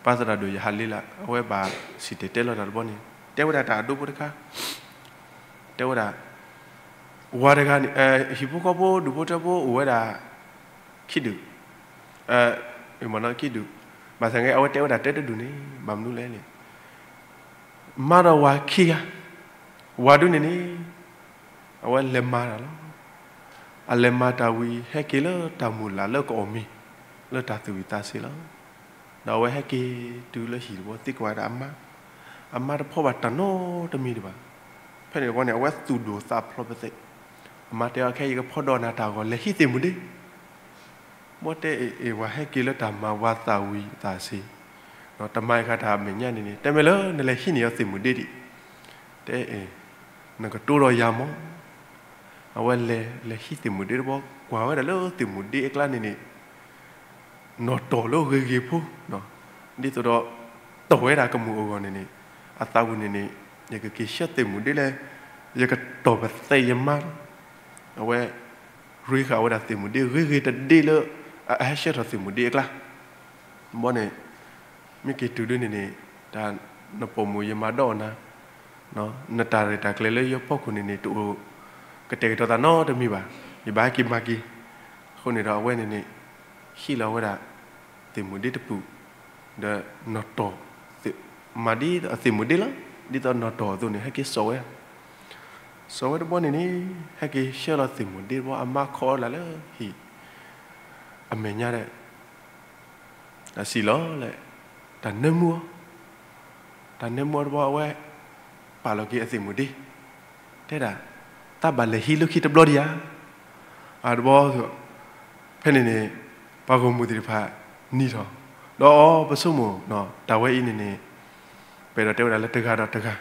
ပၢ်သရၣ်ဒိၣ်ယဟးလ့လး အဝဲဘၣ်စံၣ်တဲၤတဲလီၤတၢ်တဘျီန့ၣ် တဲဝဲဒၣ်တၢ်အဒိဖိတခါ, တဲဝဲဒၣ် ဝၤတဂၤန့ၣ် ဟံၣ်ဖိဃီဖိဒူၣ်ဖိထၢဖိအိၣ်ဝဲဒၣ် ခံဒူၣ်, မ့ၢ်နီၢ်ခံဒူၣ်, ဘၣ်ဆၣ်ဂ့ၤ အဝဲတဲဝဲဒၣ်တၢတဒူၣ်န့ၣ် ဘၣ်မနုၤလဲၣ်န့ၣ်, မါဒီးဝၤခံဂၤ, ဝၤဒူၣ်န့ၣ်န့ၣ် အဝဲလဲၤမၤတၢ်လီၤ. အလဲၤမၤတၢ်ဝံၤ ဟဲက့ၤလၢတၢ်မုၢ်လၢ်လၢကအီၣ်မ့ၤ လၢတၢ်သူၣ်ဝံၣ်သးဆံးလီၤ. ဒီးအဝဲဟဲက့ၤတုၤလၢဟံၣ်တဘျီ သံကွၢ်ဝဲဒၣ်အမါ, အမါတဖီၣ်ဘၣ်တၢ်နီတမံၤဒံးဘၣ်. ဖဲန့ၣ်တဘျီန့ၣ် အဝဲသူၣ်ဒိၣ်သးဖျိးပသ့ၣ်, အမါတဲအီၤ ခဲအံၤယကဖီၣ်ဒီးနၤတၢ်အဂီၢ် လဲၤဟံးသ့ၣ်မုၢ်ဒ့ ဘၣ်တဲအ့ၣ်အ့ၣ် ဝၤဟဲက့ၤလၢတၢ်မၤဝၤသၣ်ဝံၤသးဆံး, တမၤယခါတၢ်အမဲာ်ညါန့ၣ်န့ၣ် တဲမ့ၢ်လၢနလဲၤဟံးန့ၢ်အီၤသ့ၣ်မုၢ်ဒ့ဒံး, တဲအ့ၣ် နကတိၤဒီးယၤမး. အဝဲလဲၤ လဲၤဟံးသ့ၣ်မုၢ်ဒ့တဘျီ ကွၢ်ဝဲဒၣ်လၢသ့ၣ်မုၢ်ဒ့အကျါန့ၣ်န့ၣ် နီၣ်တီၢ်လၢဂ့ၤဂ့ၤဖိ, ဒ်သိးဒီး တီၢ်ဝဲဒၣ်ကမူၣ်အဂီၢ်န့ၣ်န့ၣ်, အသးပူၤန့ၣ်န့ၣ် ယကက့ၤဆှၢသ့ၣ်မူၣ်ဒ့လၢ ယကတီၢ်ပသဲးယမါလီၤ. အဝဲ ရ့ဃာ်ဝဲဒၣ်သ့ၣ်မူၣ်ဒ့ဂ့ၤဂ့ၤတဒ့လၢ အဟဲဆှၢထီၣ်သ့ၣ်မူၣ်ဒ့အကျါ ဘီန့ၣ် မ့ၢ်က့ၤတုၤဒုန့ၣ်န့ၣ် တၢ်နပိာ်မုၣ်ယမၤဒီးအီၤနၤ, နတၢ်ရဲၣ်တၢ်ကျဲၤလၢယဖီခိၣ်န့ၣ်န့ၣ် တအိၣ်ကတဲာ်ကတီၤသးနီတမံၤဘၣ်, ယဘၣ်ဟဲက့ၤမၤက့ၤ. အဃိန့ၣ်ဒီးအဝဲန့ၣ်န့ၣ် ဟံးလီၤဝဲဒၣ် သ့ၣ်မူၣ်ဒ့တပူၤ, ဒီးနီၣ်တီၢ် မၤဒ်အသ့ၣ်မူၣ်ဒ့လီၤ, ဒ်သိးနီၣ်တီၢ်အသိးန့ၣ် ဟဲက့ၤစိာ်ဝဲ စိာ်ဝဲတဘီန့ၣ်န့ၣ် ဟဲက့ၤဆှၢလီၤသ့ၣ်မူၣ်ဒ့တဘီ အမါခိးလၢဟံၣ် အမဲာ်ညါဒီး အစံၣ်လီၤလဲၣ်, တၢ်နၢမူအီၤ, တၢ်နၢမူအီၤတဘီအဝဲ ပာ်လီၤက့ၤအသ့ၣ်မူၣ်ဒ့, တဲဒၣ် သးဘၣ်လဲၤဟံးလၢခံတဘျီဒံးဧါ. အတဘီ ဖဲန့ၣ်န့ၣ် ပှၤဂီၢ်မုၢ်သ့ၣ်တဖၣ် နံၤထီၣ်, ဒီးအီၤပဆိကမိၣ် တၢ်ဝဲအံၤန့ၣ်န့ၣ် ပအဲၣ်ဒိးတဲဝဲဒၣ်လၢတဂၤဒီးတဂၤ,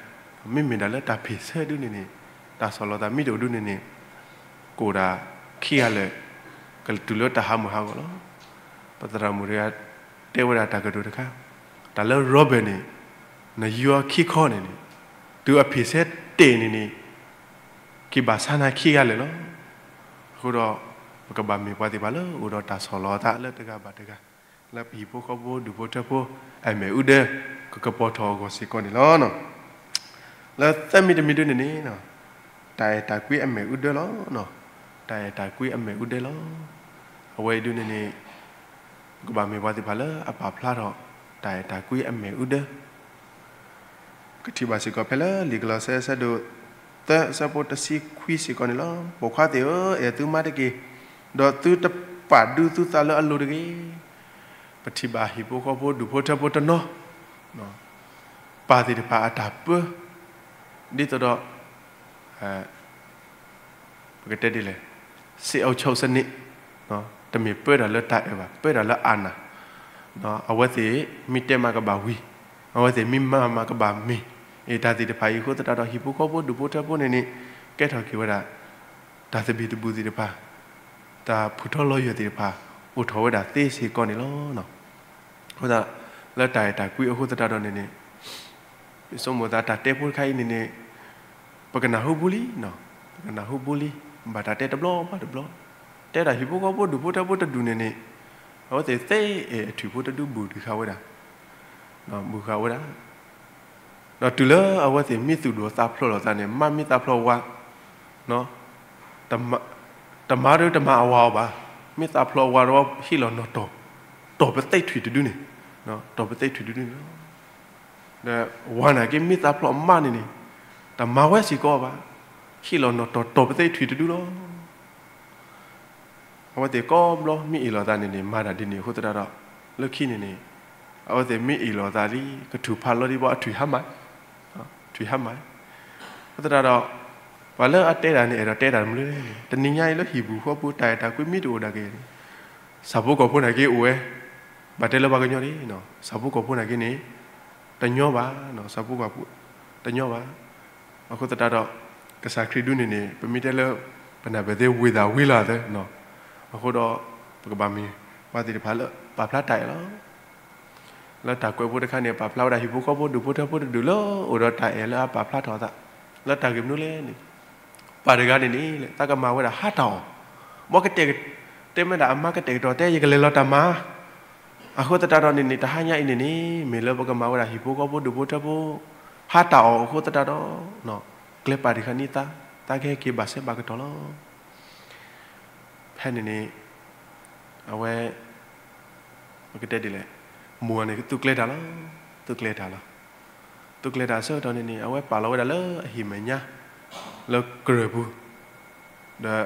မ့မ့ၢ်ဒၣ်လၢတၢ်ဖ့ၣ်ဆၢဒုန့ၣ်န့ၣ် တၢ်ဆီၣ်လီၤသးမ့ၢ်တအိၣ်ဒုန့ၣ်န့ၣ် ကအိၣ်ဒၣ်ခံဂၤလၢာ် ကတုၤလၢတၢ်ဟးမုၢ်ဟးဂီၤလီၤ. ပသရၣ်မုၣ်တဂၤ တဲဝဲဒၣ်တၢ်ကတိၤတခါ, တၢ်လၢ Robert န့ၣ် နယူအခံခီန့ၣ်န့ၣ် တုၤအဖ့ၣ်ဆၢတဲာ်န့ၣ်န့ၣ် က့ၤဘၣ်ဆါနၤခံဂၤလၢာ်လီၤ. အဃိဒီး ပကဘၣ်မ့ၢ်ပှၤသ့ၣ်တဖၣ်လၢအိၣ်ဒီးတၢ်ဆီၣ်လီၤအသးလၢတဂၤဘၣ်တဂၤ, လၢပဟံၣ်ဖိဃီဖိဒူၣ်ဖိထၢဖိ အမဲာ်အူဒၢ ကကပီၤထီၣ်အဂီၢ်စ့ၢ်ကီးန့ၣ်လီၤ. လၢသၢမံၤတမံၤဒုန့ၣ်န့ၣ် တၢ်အဲၣ်တၢ်ကွံအမဲာ်အူဒၢလီၤ. တၢ်အဲၣ်တၢ်ကွံအမဲာ်အူဒၢလီၤ. အဝဲအံၤဒုန့ၣ်န့ၣ် ကဘၣ်မ့ၢ်ပှၤသ့ၣ်တဖၣ်လၢအပာ်ဖျါထီၣ် တၢ်အဲၣ်တၢ်ကွံအမဲာ်အူဒၢ ကထံၣ်ဘၣ်စ့ၢ်ကီးဖဲလၢလံာ်ကလီးစဲ အဆၢဒိၣ်သၢ အဆၢဖိတဆံခွံစ့ၢ်ကီးန့ၣ်လီၤ. ပိာ်ခွါသ့ၣ်ဧၢ, အဲၣ်သုမါတက့ၢ်, ဒီးသုတပာ်ဒုးသုသးလၢအလိၤတဂ့ၤ. ပထံၣ်ဘၣ်ဟံၣ်ဖိဃီဖိဒူၣ်ဖိထၢဖိတနီၤ ပၢ်သ့ၣ်တဖၣ်အတၢ်ပၢ ဒ်သိးဒီး ပကတဲဒ်လဲၣ်, စစ်အုပ်ချုပ်စနစ်, တမ့ၢ်ပၢတၢ်လၢတၢ်အဲၣ်ဘၣ်, ပၢတၢ်လၢအနၢ်, အဝဲသ့ၣ်မ့ၢ်တဲမးကဘၣ်ဝံၤ, အဝဲသ့ၣ်မ့ၢ်မၤမးကဘၣ်မ့ၢ်, အ့ၣ် တၢ်သ့ၣ်တဖၣ်အံၤအဃိသတးဒီး ဟံၣ်ဖိဃီဖိဒူၣ်ဖိထၢဖိန့ၣ်န့ၣ် ကဲထီၣ်က့ၤဝဲဒၣ် တၢ်သဘံၣ်သဘုၣ်သ့ၣ်တဖၣ်, တၢ်ဖုၣ်ထီၣ်လီၤယွၤသ့ၣ်တဖၣ် အိၣ်ထီၣ်ဝဲဒၣ်သ့စ့ၢ်ကီးန့ၣ်လီၤ. အဃိသတး လၢတၢ်အဲၣ်တၢ်ကွံအဃိသတးဒီးန့ၣ်န့ၣ် ယဆိကမိၣ်သးတၢ်တဲဖိတခါအံၤန့ၣ်န့ၣ် ပကနၢ်ဟူဘူးလံ, ပကနၢ်ဟူဘူးလံ, ဘၣ်တၢ်တဲတဘျီဘၣ်တဘျီ, တဲဒၣ်ဟံၣ်ဖိဃီဖိဒူၣ်ဖိထၢဖိတဒူၣ်န့ၣ်န့ၣ် အဝဲသ့ၣ်သ့အဲၣ်အထွံၣ်ဖိတဒုဘူးဒံးဃာ်ဝဲဒၣ်, ဘူးဃာ်ဝဲဒၣ် ဒီးတုၤလၢအဝဲသ့ၣ်မ့ၢ်သူၣ်ဒိၣ်သးဖျိးလိာ်သးန့ၣ် မ့ၢ်မ့ၢ်သးဖျိးဝါ, တမၤဒုတမၤအဝၤအီၤဘၣ်, မ့ၢ်သးဖျိးဝါတဝီဟ့ၣ်လီၤနီၣ်တီၢ်, တီၢ်ပသ့ၣ်ထွံၣ်တဒုန့ၣ်, တီၢ်ပသ့ၣ်ထွံၣ်တဒုန့ၣ်လီၤ. ဒီးဝၤန့ၣ်က့မ့ၢ်သးဖျိးမးန့ၣ်န့ၣ် တမၤဝဲစ့ၢ်ကီးဘၣ်, ဟ့ၣ်လီၤနီၣ်တီၢ်တီၢ်ပသ့ၣ်ထွံၣ်တဒုလီၤ. အဝဲသ့ၣ်ကိးဘျီမ့ၢ်အ့ၣ်လိာ်သးန့ၣ်န့ၣ် မၤတၢ်ဒ်န့ၣ်အဃိသတးဒီး လၢခံန့ၣ်န့ၣ် အဝဲသ့ၣ်မ့ၢ်အ့ၣ်လိာ်သးလံ ကထူၣ်ဖးလီၤဒံးဘၣ်အထွံၣ်ဟါမၢ်, ထွံၣ်ဟါမၢ်, အဃိသတးဒီး ပှၤလၢအတဲတၢ်န့ၣ် အဲၣ်ဒိးတဲတၢ်မနုၤလဲၣ်န့ၣ် တနံၤညါအံၤလၢဟံၣ်ပူၤဃီပူၤ တၢ်အဲၣ်တၢ်ကွံမ့ၢ်တအိၣ်ဒၣ်က့ၤန့ၣ် ဆၣ်ဖိကီၢ်ဖိန့ၣ်က့အိၣ်ဝဲ, ဘၣ်တဲလၢပှၤကညီန့ၣ် ဆၣ်ဖိကီၢ်ဖိန့ၣ်က့န့ၣ် တညီဘၣ်, ဆၣ်ဖိကီၢ်ဖိ တညီဘၣ်. အဃိသတးဒီး ကစၢ်ခရံာ်ဒုန့ၣ်န့ၣ် ပမ့ၢ်တဲလၢ ပနၢ်ပၢၢ်သ့ဝံၤသးဝံၤလီၤသၢ, အဃိဒီး ပကဘၣ်မ့ၢ်ပှၤသ့ၣ်တဖၣ်လၢပာ်ဖျါတၢ်အဲၣ်လီၤ. လၢတၢ်ကွဲးဖိတခါန့ၣ် ပာ်ဖျါဝဲဒၣ်ဟံၣ်ဖိဃီဖိဒူၣ်ဖိထၢဖိတဒူၣ်လၢအိၣ်ဒီးတၢ်အဲၣ်လၢအပာ်ဖျါထီၣ်အသး လၢတၢ်ဂ့ၢ်မနုၤလဲၣ်န့ၣ် ပၢ်တဂၤန့ၣ်န့ၣ် သးကမၤဝဲဒၣ်ဟါတၢ်အီၣ်, ဘီကတဲာ်, တဲမ့ၢ်ဒၣ်အမါကတဲာ်ကတီၤတဲ ယကလဲၤလီၤတၢ်မၤ, အဃိသတးဒီးန့ၣ်န့ၣ် တဟါညါအံၤန့ၣ်န့ၣ် မ့ၢ်လၢပကမၤဝဲဒၣ်ဟံၣ်ဖိဃီဖိဒူၣ်ဖိထၢဖိ ဟါတၢ်အီၣ်အဃိသတးဒီး ကျဲပၢ်တဂၤန့ၣ်သး, သးကဟဲက့ၤဘၣ်ဆၢဘၣ်ကတီၢ်လီၤ. ဖဲန့ၣ်န့ၣ် အဝဲ ပကတဲဒ်လဲၣ်, မိၢ်န့ၣ်သူကျဲတၢ်လီၤ, သူကျဲတၢ်လီၤ. သူကျဲတၢ်အဆၢကတီၢ်န့ၣ်န့ၣ် အဝဲပာ်လီၤဝဲဒၣ်လၢအဟံၣ်မဲာ်ညါ လၢကရၢၢ်ပူၤ, ဒီး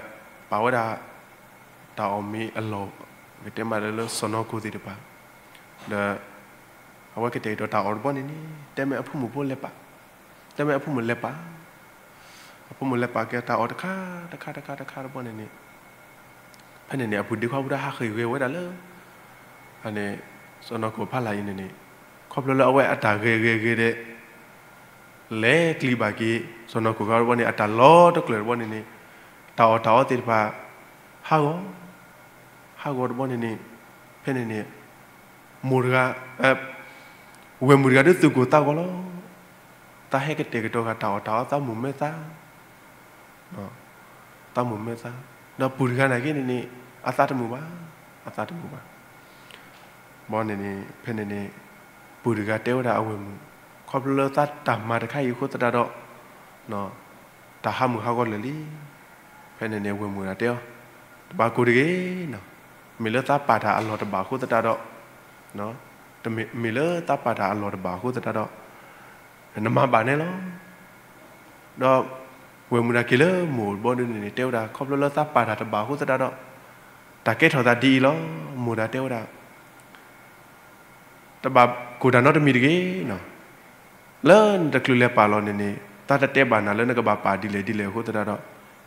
ပာ်ဝဲဒၣ် တၢ်အီၣ်မ့ၤအလီၢ် ကတဲမးလၢလၢစီၢ်နီၤခိၣ်သ့ၣ်တဖၣ်, ဒီး အဝဲကတဲာ်ကတီၤတၢ်အီၣ်တဘီန့ၣ်န့ၣ် တဲမ့ၢ်အဖိမုၣ်ဖိလဲၤပာ်, တဲမ့ၢ်အဖိမုၣ်လဲၤပာ်, အဖိမုၣ်လဲၤပာ်က့ၤတၢ်အီၣ်တခါတခါတခါတခါတဘီန့ၣ်န့ၣ် ဖဲန့ၣ်န့ၣ် အပုၢ်ဒ့ခွါဖိတၢ်ဟးဃ့ၢ်ဂဲၤဝဲဒၣ်လၢ အန့ၣ် စီၢ်နီၤခိၣ်ဖီလာ်အံၤန့ၣ်န့ၣ် ခီဖျိလၢအဝဲအတၢ်ဂဲၤဂဲၤဂဲၤဒီး လဲၤကျံးဘၣ်က့ၤ စီၢ်နီၤခိၣ်ခါတဘီန့ၣ် အတၢ်လီၤတကျၢၢ်တဘီန့ၣ်န့ၣ် တၢ်အီၣ်တၢ်အီသ့ၣ်တဖၣ် ဟးဂီၤ, ဟးဂီၤတဘီန့ၣ်န့ၣ် ဖဲန့ၣ်န့ၣ် မိၢ်တဂၤ, ဝဲၢ်မုၣ်တဂၤဒုးသုးကိၢ်သးဂီၤလီၤ. သးဟဲကတဲာ်ကတီၤဃာ်တၢ်အီၣ်တၢ်အီ သးမိၢ်မဲာ်သၣ်, သးမိၢ်မဲာ်သၣ်, ဒီးပုၢ်တဂၤနာ်က့န့ၣ်န့ၣ် အသးတမုာ်ဘၣ်, အသးတမုာ်ဘၣ်. ဘီန့ၣ်န့ၣ် ဖဲန့ၣ်န့ၣ် ပုၢ်တဂၤတဲဝဲဒၣ်အဝဲၢ်မုၣ်, ခီဖျိလၢသးတၢ်မၤတခါအံၤအဃိသတးဒီး တၢ်ဟးမုၢ်ဟးဂီၤလၢာ်လံ. ဖဲန့ၣ်န့ၣ် ဝဲၢ်မုၣ်တဂၤတဲအီၤ, တဘၣ်ကိၢ်တဂ့ၤနီၤ, မ့ၢ်လၢသးပာ်တၢ်အလီၢ်တဘၣ်အဃိသတးဒီး မ့ၢ်လၢသးပာ်တၢ်အလီၢ်တဘၣ်အဃိသတးဒီး နမၤဘၣ်န့ၣ်လီၤ. ဒီးဝဲၢ်မုၣ်တဂၤက့ၤလၢမိၢ်ဘီဒုန့ၣ်န့ၣ် တဲဝဲဒၣ် ခီဖျိလၢသးပာ်တၢ်တဘၣ်အဃိသတးဒီး တၢ်ကဲထီၣ်သးဒ်အံၤလီၤ. မိၢ်တဂၤတဲဝဲဒၣ် တဘၣ်ကိၢ်တၢ်နီတမံၤတဂ့ၤနီၤ, လၢနတချုးလဲၤပာ်လီၤန့ၣ်န့ၣ် သးတတဲဘၣ်နၤလၢနကဘၣ်ပာ်ဒ်လဲၣ်ဒ်လဲၣ်အဃိသတးဒီး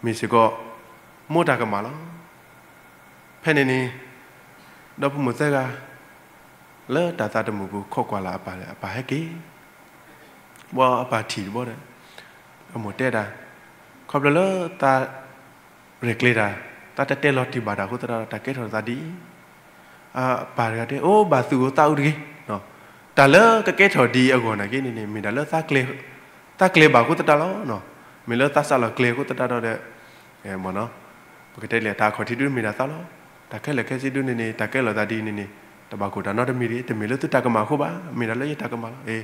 မ့ၢ်စ့ၢ်ကီး မိၢ်တၢ်ကမၣ်လီၤ. ဖဲန့ၣ်န့ၣ် ဒီဖိမိၢ်သၢဂၤ လၢတၢ်သးတမုာ်ပူၤ ခိးကွၢ်လၢ်အပၢ်, အပၢ်ဟဲက့ၤ ဘီအပၢ်ထံၣ်တဘီဒီး အမိၢ်တဲဒၣ်, ခီဖျိလၢသး ရဲၣ်ကျဲၤတၢ်, သးတတဲလီၤတံၢ်ဘၣ်တၢ်အဃိသတးဒီး တၢ်ကဲထီၣ်သးဒ်အံၤ. အပၢ်တဂၤတဲ အိၣ်ဘၣ်သူၣ်အိၣ်သးအိၣ်တဂ့ၤ, တၢ်လၢကကဲထီၣ်ဒ်အံၤအဂီၢ်နာ်က့န့ၣ်န့ၣ် မ့ၢ်ဒၣ်လၢ သးကျဲၤဘၣ်အဃိသတးလီၤ. မ့ၢ်လၢသးစးလီၤကျဲၤအဃိသတးဒီး ပကတဲလၢတၢ်အခီၣ်ထံးဒုမ့ၢ်ဒၣ်သးလီၤ. တၢ်ခဲလၢာ်ခဲဆ့ဒုန့ၣ်န့ၣ် တၢ်ကဲလီၤသးဒ်အံၤန့ၣ်န့ၣ် တဘၣ်ကိၢ်တၢ်နီတမံၤတဂ့ၤ, တမ့ၢ်လၢသုတၢ်ကမၣ်အဃိဘၣ်, မ့ၢ်ဒၣ်လၢယတၢ်ကမၣ်လီၤ. အ့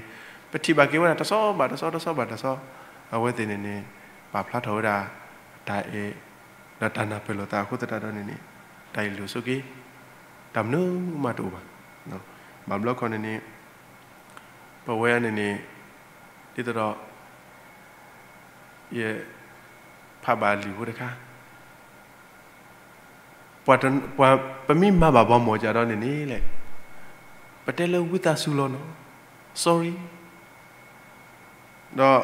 ပထံၣ်ဘၣ်က့ၤဝဲဒၣ်တဆီဘၣ်တဆီ တဆီဘၣ်တဆီ, အဝဲသ့ၣ်န့ၣ်န့ၣ် ပာ်ဖျါထီၣ်ဝဲဒၣ် တၢ်အဲၣ် ဒီးတၢ်နၢ်ပၢၢ်လိာ်သးအဃိသတးဒီးန့ၣ်န့ၣ် တၢ်အ့ၣ်လိာ်ဆိးက့ တၢ်မနုၤမးတအိၣ်ဘၣ်. ဘၣ်ဘျီခီန့ၣ်န့ၣ် ပဝဲန့ၣ်န့ၣ် ဒ်သိးဒီး ယဖးဘၣ်လံာ်ဖိတခါ, ပှၤတ ပှၤ ပမ့ၢ်မၤဘၣ်ပှၤမီၢ်ကဒီးန့ၣ်န့ၣ်လဲၣ်, ပတဲလၢဝံသးစူၤလီၤနီၤ, sorry. ဒီး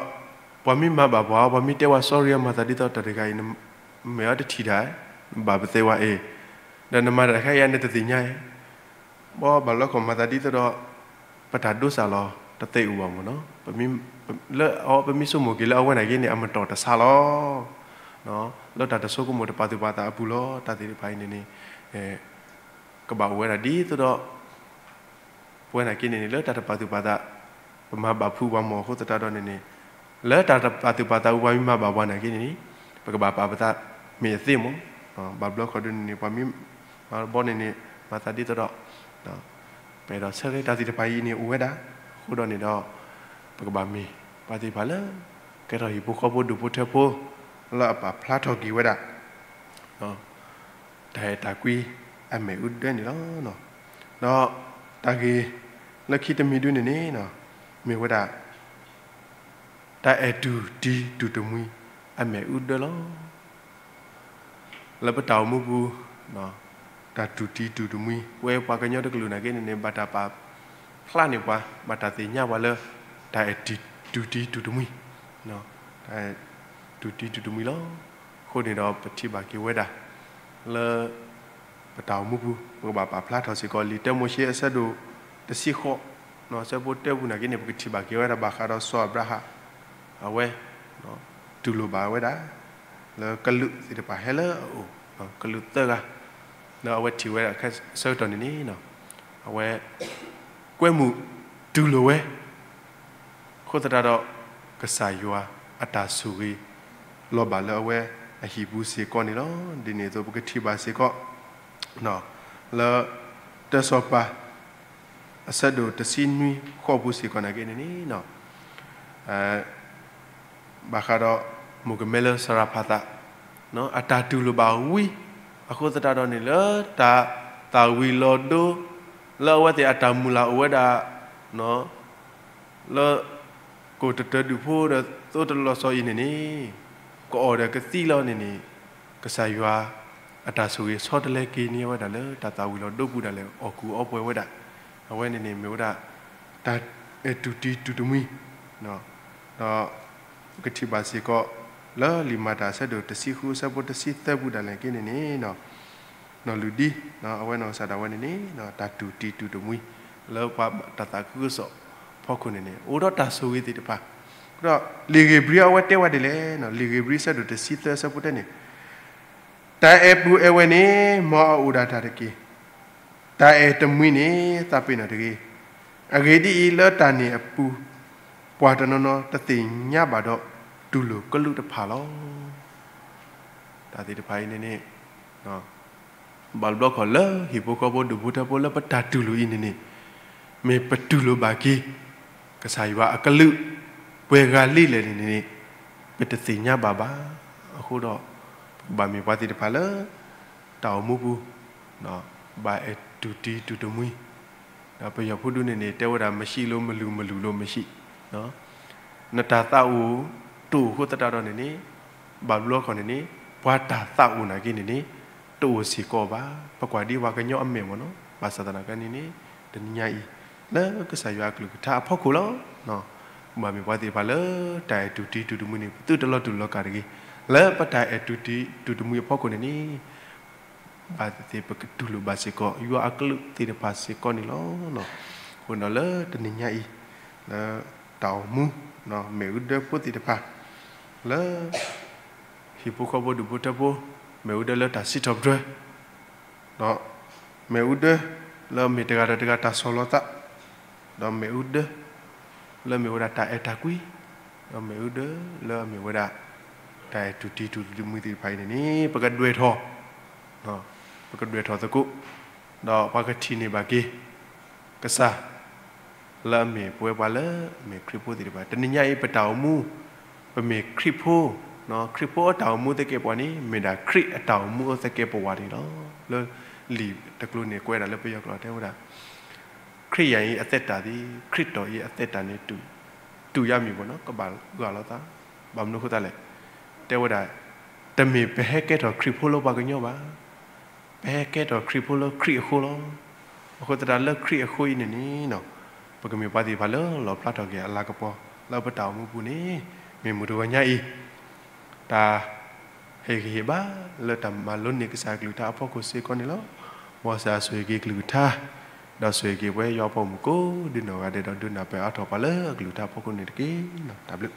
ပှၤမ့ၢ်မၤဘၣ်ပှၤ ပှၤမ့ၢ်တဲဝဲ sorry အမၤသးဒ်သိးတၢ်တဂၤအံၤ နမ့ၢ်အီၤတထံၣ်တၢ်, နဘၣ်ပသဲဝဲအ့ၣ်, ဒီးနမၤတၢ်တခါအံၤ နတသ့ၣ်ညါအ့ၣ်, ဘီဘၣ်လီခီမၤသးဒ်သိးဒီး ပတၢ်ဒိစၢ်လီၤတသ့အိၣ်ဘၣ်မ့ၢ်နီၤ, လၢအီၤ ပမ့ၢ်ဆိကမိၣ်က့ၤလၢအဝဲနာ်က့န့ၣ် အမတီၢ်တဆါလီၤ. လၢတၢ်တဆိကမိၣ်တပာ်သူၣ်ပာ်သးအပူၤလီၤ. တၢ်သ့ၣ်တဖၣ်အံၤန့ၣ်န့ၣ် ကဘၣ်အိၣ်ဝဲဒၣ်ဒ်သိးဒီး ပဝဲနာ်က့န့ၣ်န့ၣ် လၢတၢ်တပာ်သူၣ်ပာ်သး ပမၤဘၣ်ဖုးပှၤမီၢ်အဃိသတးဒီးန့ၣ်န့ၣ် လၢတၢ်တပာ်သူၣ်ပာ်သးအပူၤ ပှၤမ့ၢ်မၤဘၣ်ပှၤနာ်က့န့ၣ်န့ၣ် ပကဘၣ်ပာ်ပသးမ့ၢ်အသ့မ့ၢ် ဘၣ်ဘျီခီဒုန့ၣ်န့ၣ် ပှၤမ့ၢ်မၤဘီန့ၣ်န့ၣ် မၤသးဒ်သိးဒီး ပအဲၣ်ဒိးဆၢဂ့ၤတၢ်သ့ၣ်တဖၣ်အံၤန့ၣ်အိၣ်ဝဲဒၣ်, အဃိဒီးန့ၣ်ဒီး ပကဘၣ်မ့ၢ် ပှၤသ့ၣ်တဖၣ်လၢ ကဲထီၣ်ဟံၣ်ဖိဃီဖိဒူၣ်ဖိထၢဖိ လၢအပာ်ဖျါထီၣ်က့ၤဝဲဒၣ် တၢ်အဲၣ်တၢ်ကွံအမဲာ်အူဒၢန့ၣ်လီၤ. ဒီးတၢ်ဂ့ၢ်လၢခံတမံၤဒုန့ၣ်န့ၣ် မ့ၢ်ဝဲဒၣ် တၢ်အဲၣ်တူၢ်တံၤတူၢ်တမှံအမဲာ်အူဒၢလီၤ. လၢပတၢ်အိၣ်မူပူၤ တၢ်တူၢ်တံၤတူၢ်တမှံ ပဝဲပှၤကညီတကလုာ်နာ်က့န့ၣ်န့ၣ် ဘၣ်တၢ်ပာ်ဖျါန့ၢ်ပှၤ ဘၣ်တၢ်သ့ၣ်ညါပှၤလၢ တၢ်အဲၣ်တူၢ်တံၤတူၢ်တမှံ တၢ်အဲၣ်တူၢ်တံၤတူၢ်တမှံလီၤ. အဃိန့ၣ်ဒီးပထံၣ်ဘၣ်က့ၤဝဲဒၣ် လၢ ပတၢ်အိၣ်မူပူၤ ပကဘၣ်ပာ်ဖျါထီၣ်စ့ၢ်ကီး လံာ်တၢမိၤၡ့အဆၢဒိၣ်တဆံဃိး ဆၢဖိတၢပူၤနာ်က့န့ၣ် ပကထံၣ်ဘၣ်က့ၤဝဲဒၣ်ဘၣ်ဃးဒီးစီၤအၤဘြၤဟၣ် အဝဲ တူၢ်လိာ်ဘၣ်ဝဲဒၣ် လၢကလူးသ့ၣ်တဖၣ်ဟဲလၢအအိၣ် ကလူးသၢဂၤ လၢအဝဲထံၣ်ဝဲဒၣ်အဆၢကတီၢ်န့ၣ်န့ၣ် အဝဲ ကွဲမုာ်တူၢ်လိာ်ဝဲ အဃိသတးဒီး ကစၢ်ယွၤအတၢ်ဆိၣ်ဂ့ၤ လီၤဘၣ်လၢအဝဲအဟံၣ်ပူၤစ့ၢ်ကီးန့ၣ်လီၤ. ဒ်န့ၣ်အသိး ပကထံၣ်ဘၣ်စ့ၢ်ကီး လၢ တၢစီၤပၤ အဆၢဒိၣ်တဆံနွံဃိးပူၤစ့ၢ်ကီးနာ်က့န့ၣ်န့ၣ် ဘၣ်ဃးဒီး မိၢ်ကမဲလၢစရၤဖးသး အတၢ်တူၢ်လိာ်ဘၣ်ဝံ အဃိသတးဒီးန့ၣ် လၢတၢ်သၣ်ဝံၤလီၤဒိ လၢအဝဲသ့ၣ်အတၢ်မုၢ်လၢ်အိၣ်ဝဲဒၣ် လၢ ကိၣ်တတၢၢ်ဒူၣ်ဖိဒီးသိတလီၤစီၤအံၤန့ၣ်န့ၣ် ကအီၣ်ဒီးကသံလီၤန့ၣ်န့ၣ် ကစၢ်ယွၤ အတၢ်ဆိၣ်ဂ့ၤဆီတလဲက့ၤန့ၢ်ဝဲဒၣ်လၢတၢ်သၣ်ဝံၤလီၤဒိပူၤဒၣ်လဲာ် အီၣ်ကူၣ်အီပှဲၤဝဲဒၣ် အဝဲန့ၣ်န့ၣ်မ့ၢ်ဝဲဒၣ် တၢ်အဲၣ်တူၢ်တံၤတူၢ်တမှံ ဒီး ကထံၣ်ဘၣ်စ့ၢ်ကီး လၢလံာ်မၤတၢ်အဆၢဒိၣ်တဆံဃုအဆၢဖိတဆံသၢပူၤဒၣ်လဲာ်က့န့ၣ်န့ၣ် နီၢ်လုၢ်ဒံ အဝဲနီၢ်ကစၢ်ဒၣ်ဝဲန့ၣ်န့ၣ် တၢ်တူၢ်တံၤတူၢ်တမှံ လၢပှၤတၢ်သးခုကစီၣ်ဖီခိၣ်န့ၣ်န့ၣ် အိၣ်ဒီးတၢ်ဆိၣ်ဂ့ၤသ့ၣ်တဖၣ် ဒီးလံာ်ဧ့ၤဘြံၤအဝဲတဲဝဲဒ်လဲၣ်, လံာ်ဧ့ၤဘြံၤအဆၢဒိၣ်တဆံသၢအဆၢဖိတၢန့ၣ် တၢ်အဲၣ်ပုၢ်အဲၣ်ဝဲၢ်န့ၣ် မ်အအိၣ်ဒၣ်တၢ်တက့ၢ်. တၢ်အဲၣ်တမှံၤန့ၣ် သးပ့ၤနီၣ်တဂ့ၤ. အဂ့ၢ်ဒ်အံၤ, လၢတၢ်န့ၣ်အပူၤ ပှၤတနီၤနီၤတသ့ၣ်ညါဘၣ်ဒီး တူၢ်လိာ်ကလုၢ်တဖၣ်လီၤ. တၢ်သ့ၣ်တဖၣ်အံၤန့ၣ်န့ၣ် ဘၣ်ဘျီခီၣ်လၢဟံၣ်ဖိဃီဖိဒူၣ်ဖိထၢဖိလၢပတၢ်တူၢ်လိာ်အံၤန့ၣ်န့ၣ် မ့ၢ်ပတူၢ်လိာ်ဘၣ်က့ၤ ကစၢ်ယွၤအကလုၢ် ပှဲၤဂၤလံလဲၣ်န့ၣ်န့ၣ် ပတသ့ၣ်ညါဘၣ်ဘၣ်. အဃိဒီး ပကဘၣ်မ့ၢ်ပှၤသ့ၣ်တဖၣ်လၢ တၢ်အိၣ်မူပူၤ ဘၣ်အဲၣ်တူၢ်တံၢ်တူၢ်တမှံၤ, ဒီးပယီၤဖိဒူၣ်န့ၣ်န့ၣ် တဲဝဲဒၣ် မရှိလို့မလူ မလူလို့မရှိ, နတၢ်သးအိၣ်တအိၣ်အဃိသတးဒီးန့ၣ်န့ၣ် ဘၣ်ဘျီခီၣ်န့ၣ်န့ၣ် ပှၤတၢ်သးအိၣ်နာ်က့န့ၣ်န့ၣ် တအိၣ်စ့ၢ်ကီးဘၣ်. ပကွၢ်ဒ်ပှၤကညီအမဲာ်မ့ၢ်နီၤ, ဘၣ်ဆၣ်သနာ်က့န့ၣ်န့ၣ် တနံၤညါအံၤ လၢကစၢ်ယွၤအကလုၢ်ကထါအဖီခိၣ်လီၤ. ဘၣ်မ့ၢ်ပှၤသ့ၣ်တဖၣ်လၢ တၢ်အဲၣ်တူၢ်တံၢ်တူၢ်တမှံၤန့ၣ် ပသုတလီၤတူာ်လီၤကာ်တဂ့ၤ. လၢပတၢ်အဲၣ်တူၢ်တံၢ်တူၢ်တမှံၤအဖီခိၣ်န့ၣ်န့ၣ် ဘၣ်သ့ၣ်သ့ၣ်ပကတူၢ်လိာ်ဘၣ်စ့ၢ်ကီး ယွၤအကလုၢ်သ့ၣ်တဖၣ်စ့ၢ်ကီးန့ၣ်လီၤ. အဃိဒီးလၢတနံၤညါအံၤ လၢတၢ်အိၣ်မူ မ့ၣ်အူဒၢဖိသ့ၣ်တဖၣ် လၢ ဟံၣ်ဖိဃီဖိဒူၣ်ဖိထၢဖိ မ့ၣ်အူဒၢလၢတၢ်စံးထီၣ်ပတြၢၤ ဒီးမ့ၣ်အူဒၢ လၢအမ့ၢ်တဂၤဒီးတဂၤတၢ်ဆီၣ်လီၤသး, ဒီးမ့ၣ်အူဒၢ လၢအမ့ၢ်ဝဲဒၣ်တၢ်အဲၣ်တၢ်ကွံ, ဒီးမ့ၣ်အူဒၢ လၢအမ့ၢ်ဝဲဒၣ် တၢ်အဲၣ်တူၢ်တံၢ်တူၢ်တမှံၤသ့ၣ်တဖၣ်အံၤန့ၣ်န့ၣ် ပကဒွဲၣ်ထီၣ် ပကဒွဲၣ်ထီၣ်သကိး, ဒီးပှၤကထံၣ်န့ၢ်ဘၣ်က့ၤ ကစၢ် လၢအမ့ၢ်ပဝဲပှၤလၢအမ့ၢ်ခရံာ်ဖိသ့ၣ်တဖၣ် တနံၤညါအံၤပတၢ်အိၣ်မူ ပမ့ၢ်ခရံာ်ဖိ, ခရံာ်ဖိအတၢ်အိၣ်မူသကဲးပဝးန့ၣ် မ့ၢ်ဒၣ်ခရံာ်အတၢ်အိၣ်မူအသကဲးပဝးန့ၣ်လီၤ. လၢလံာ်တကျိၤန့ၣ် ကွဲးဒၣ်လၢပယီၤကျိာ်တဲဝဲဒၣ် ခရစ်ယာန်၏ အသက်တာသည် ခရစ်တော်၏ အသက်တာနှင့် တူ တူရမည်ပေါ့နော်, ကဘၣ်ဂၢ်လိာ်သး, ဘၣ်မနုၤအဃိသတးလဲၣ်, တဲဝဲဒၣ် တမ့ၢ်ပဟဲကဲထီၣ်ခရံာ်ဖိလၢပှၤကညီဘၣ်, ပဟဲကဲထီၣ်ခရံာ်ဖိလၢခရံာ်အဃိလီၤ. အဃိသတးလၢခရံာ်အဃိအံၤန့ၣ်န့ၣ်, ပကမ့ၢ်ပှၤသ့ၣ်တဖၣ်လၢလီၣ်ဖျါထီၣ်က့ၤအလၤကပီၤ လၢပတၢ်အိၣ်မူပူၤန့ၣ်, မ့ၢ်မုၢ်တဂီၤညါအံၤ တၢ် ဟ့ၣ်ဂံၢ်ဟ့ၣ်ဘါ လၢတၢ်မၤလိန့ၢ်ကစၢ်အကလုၢ်ကထါအဖီခိၣ်စ့ၢ်ကီးန့ၣ်လီၤ. မ်ကစၢ်ဆိၣ်ဂ့ၤက့ၤကလုၢ်ကထါ, ဒီးဆိၣ်ဂ့ၤက့ၤပဝဲယွၤအပှၤမုၣ်ကိးဒုနီၢ်ဂၤဒဲး ဒီးဒုးနၢ်ပၢၢ်အါထီၣ်ပှၤလၢအကလုၢ်ကထါအဖီခိၣ်န့ၣ်တက့ၢ်. တၢ်ဘျုး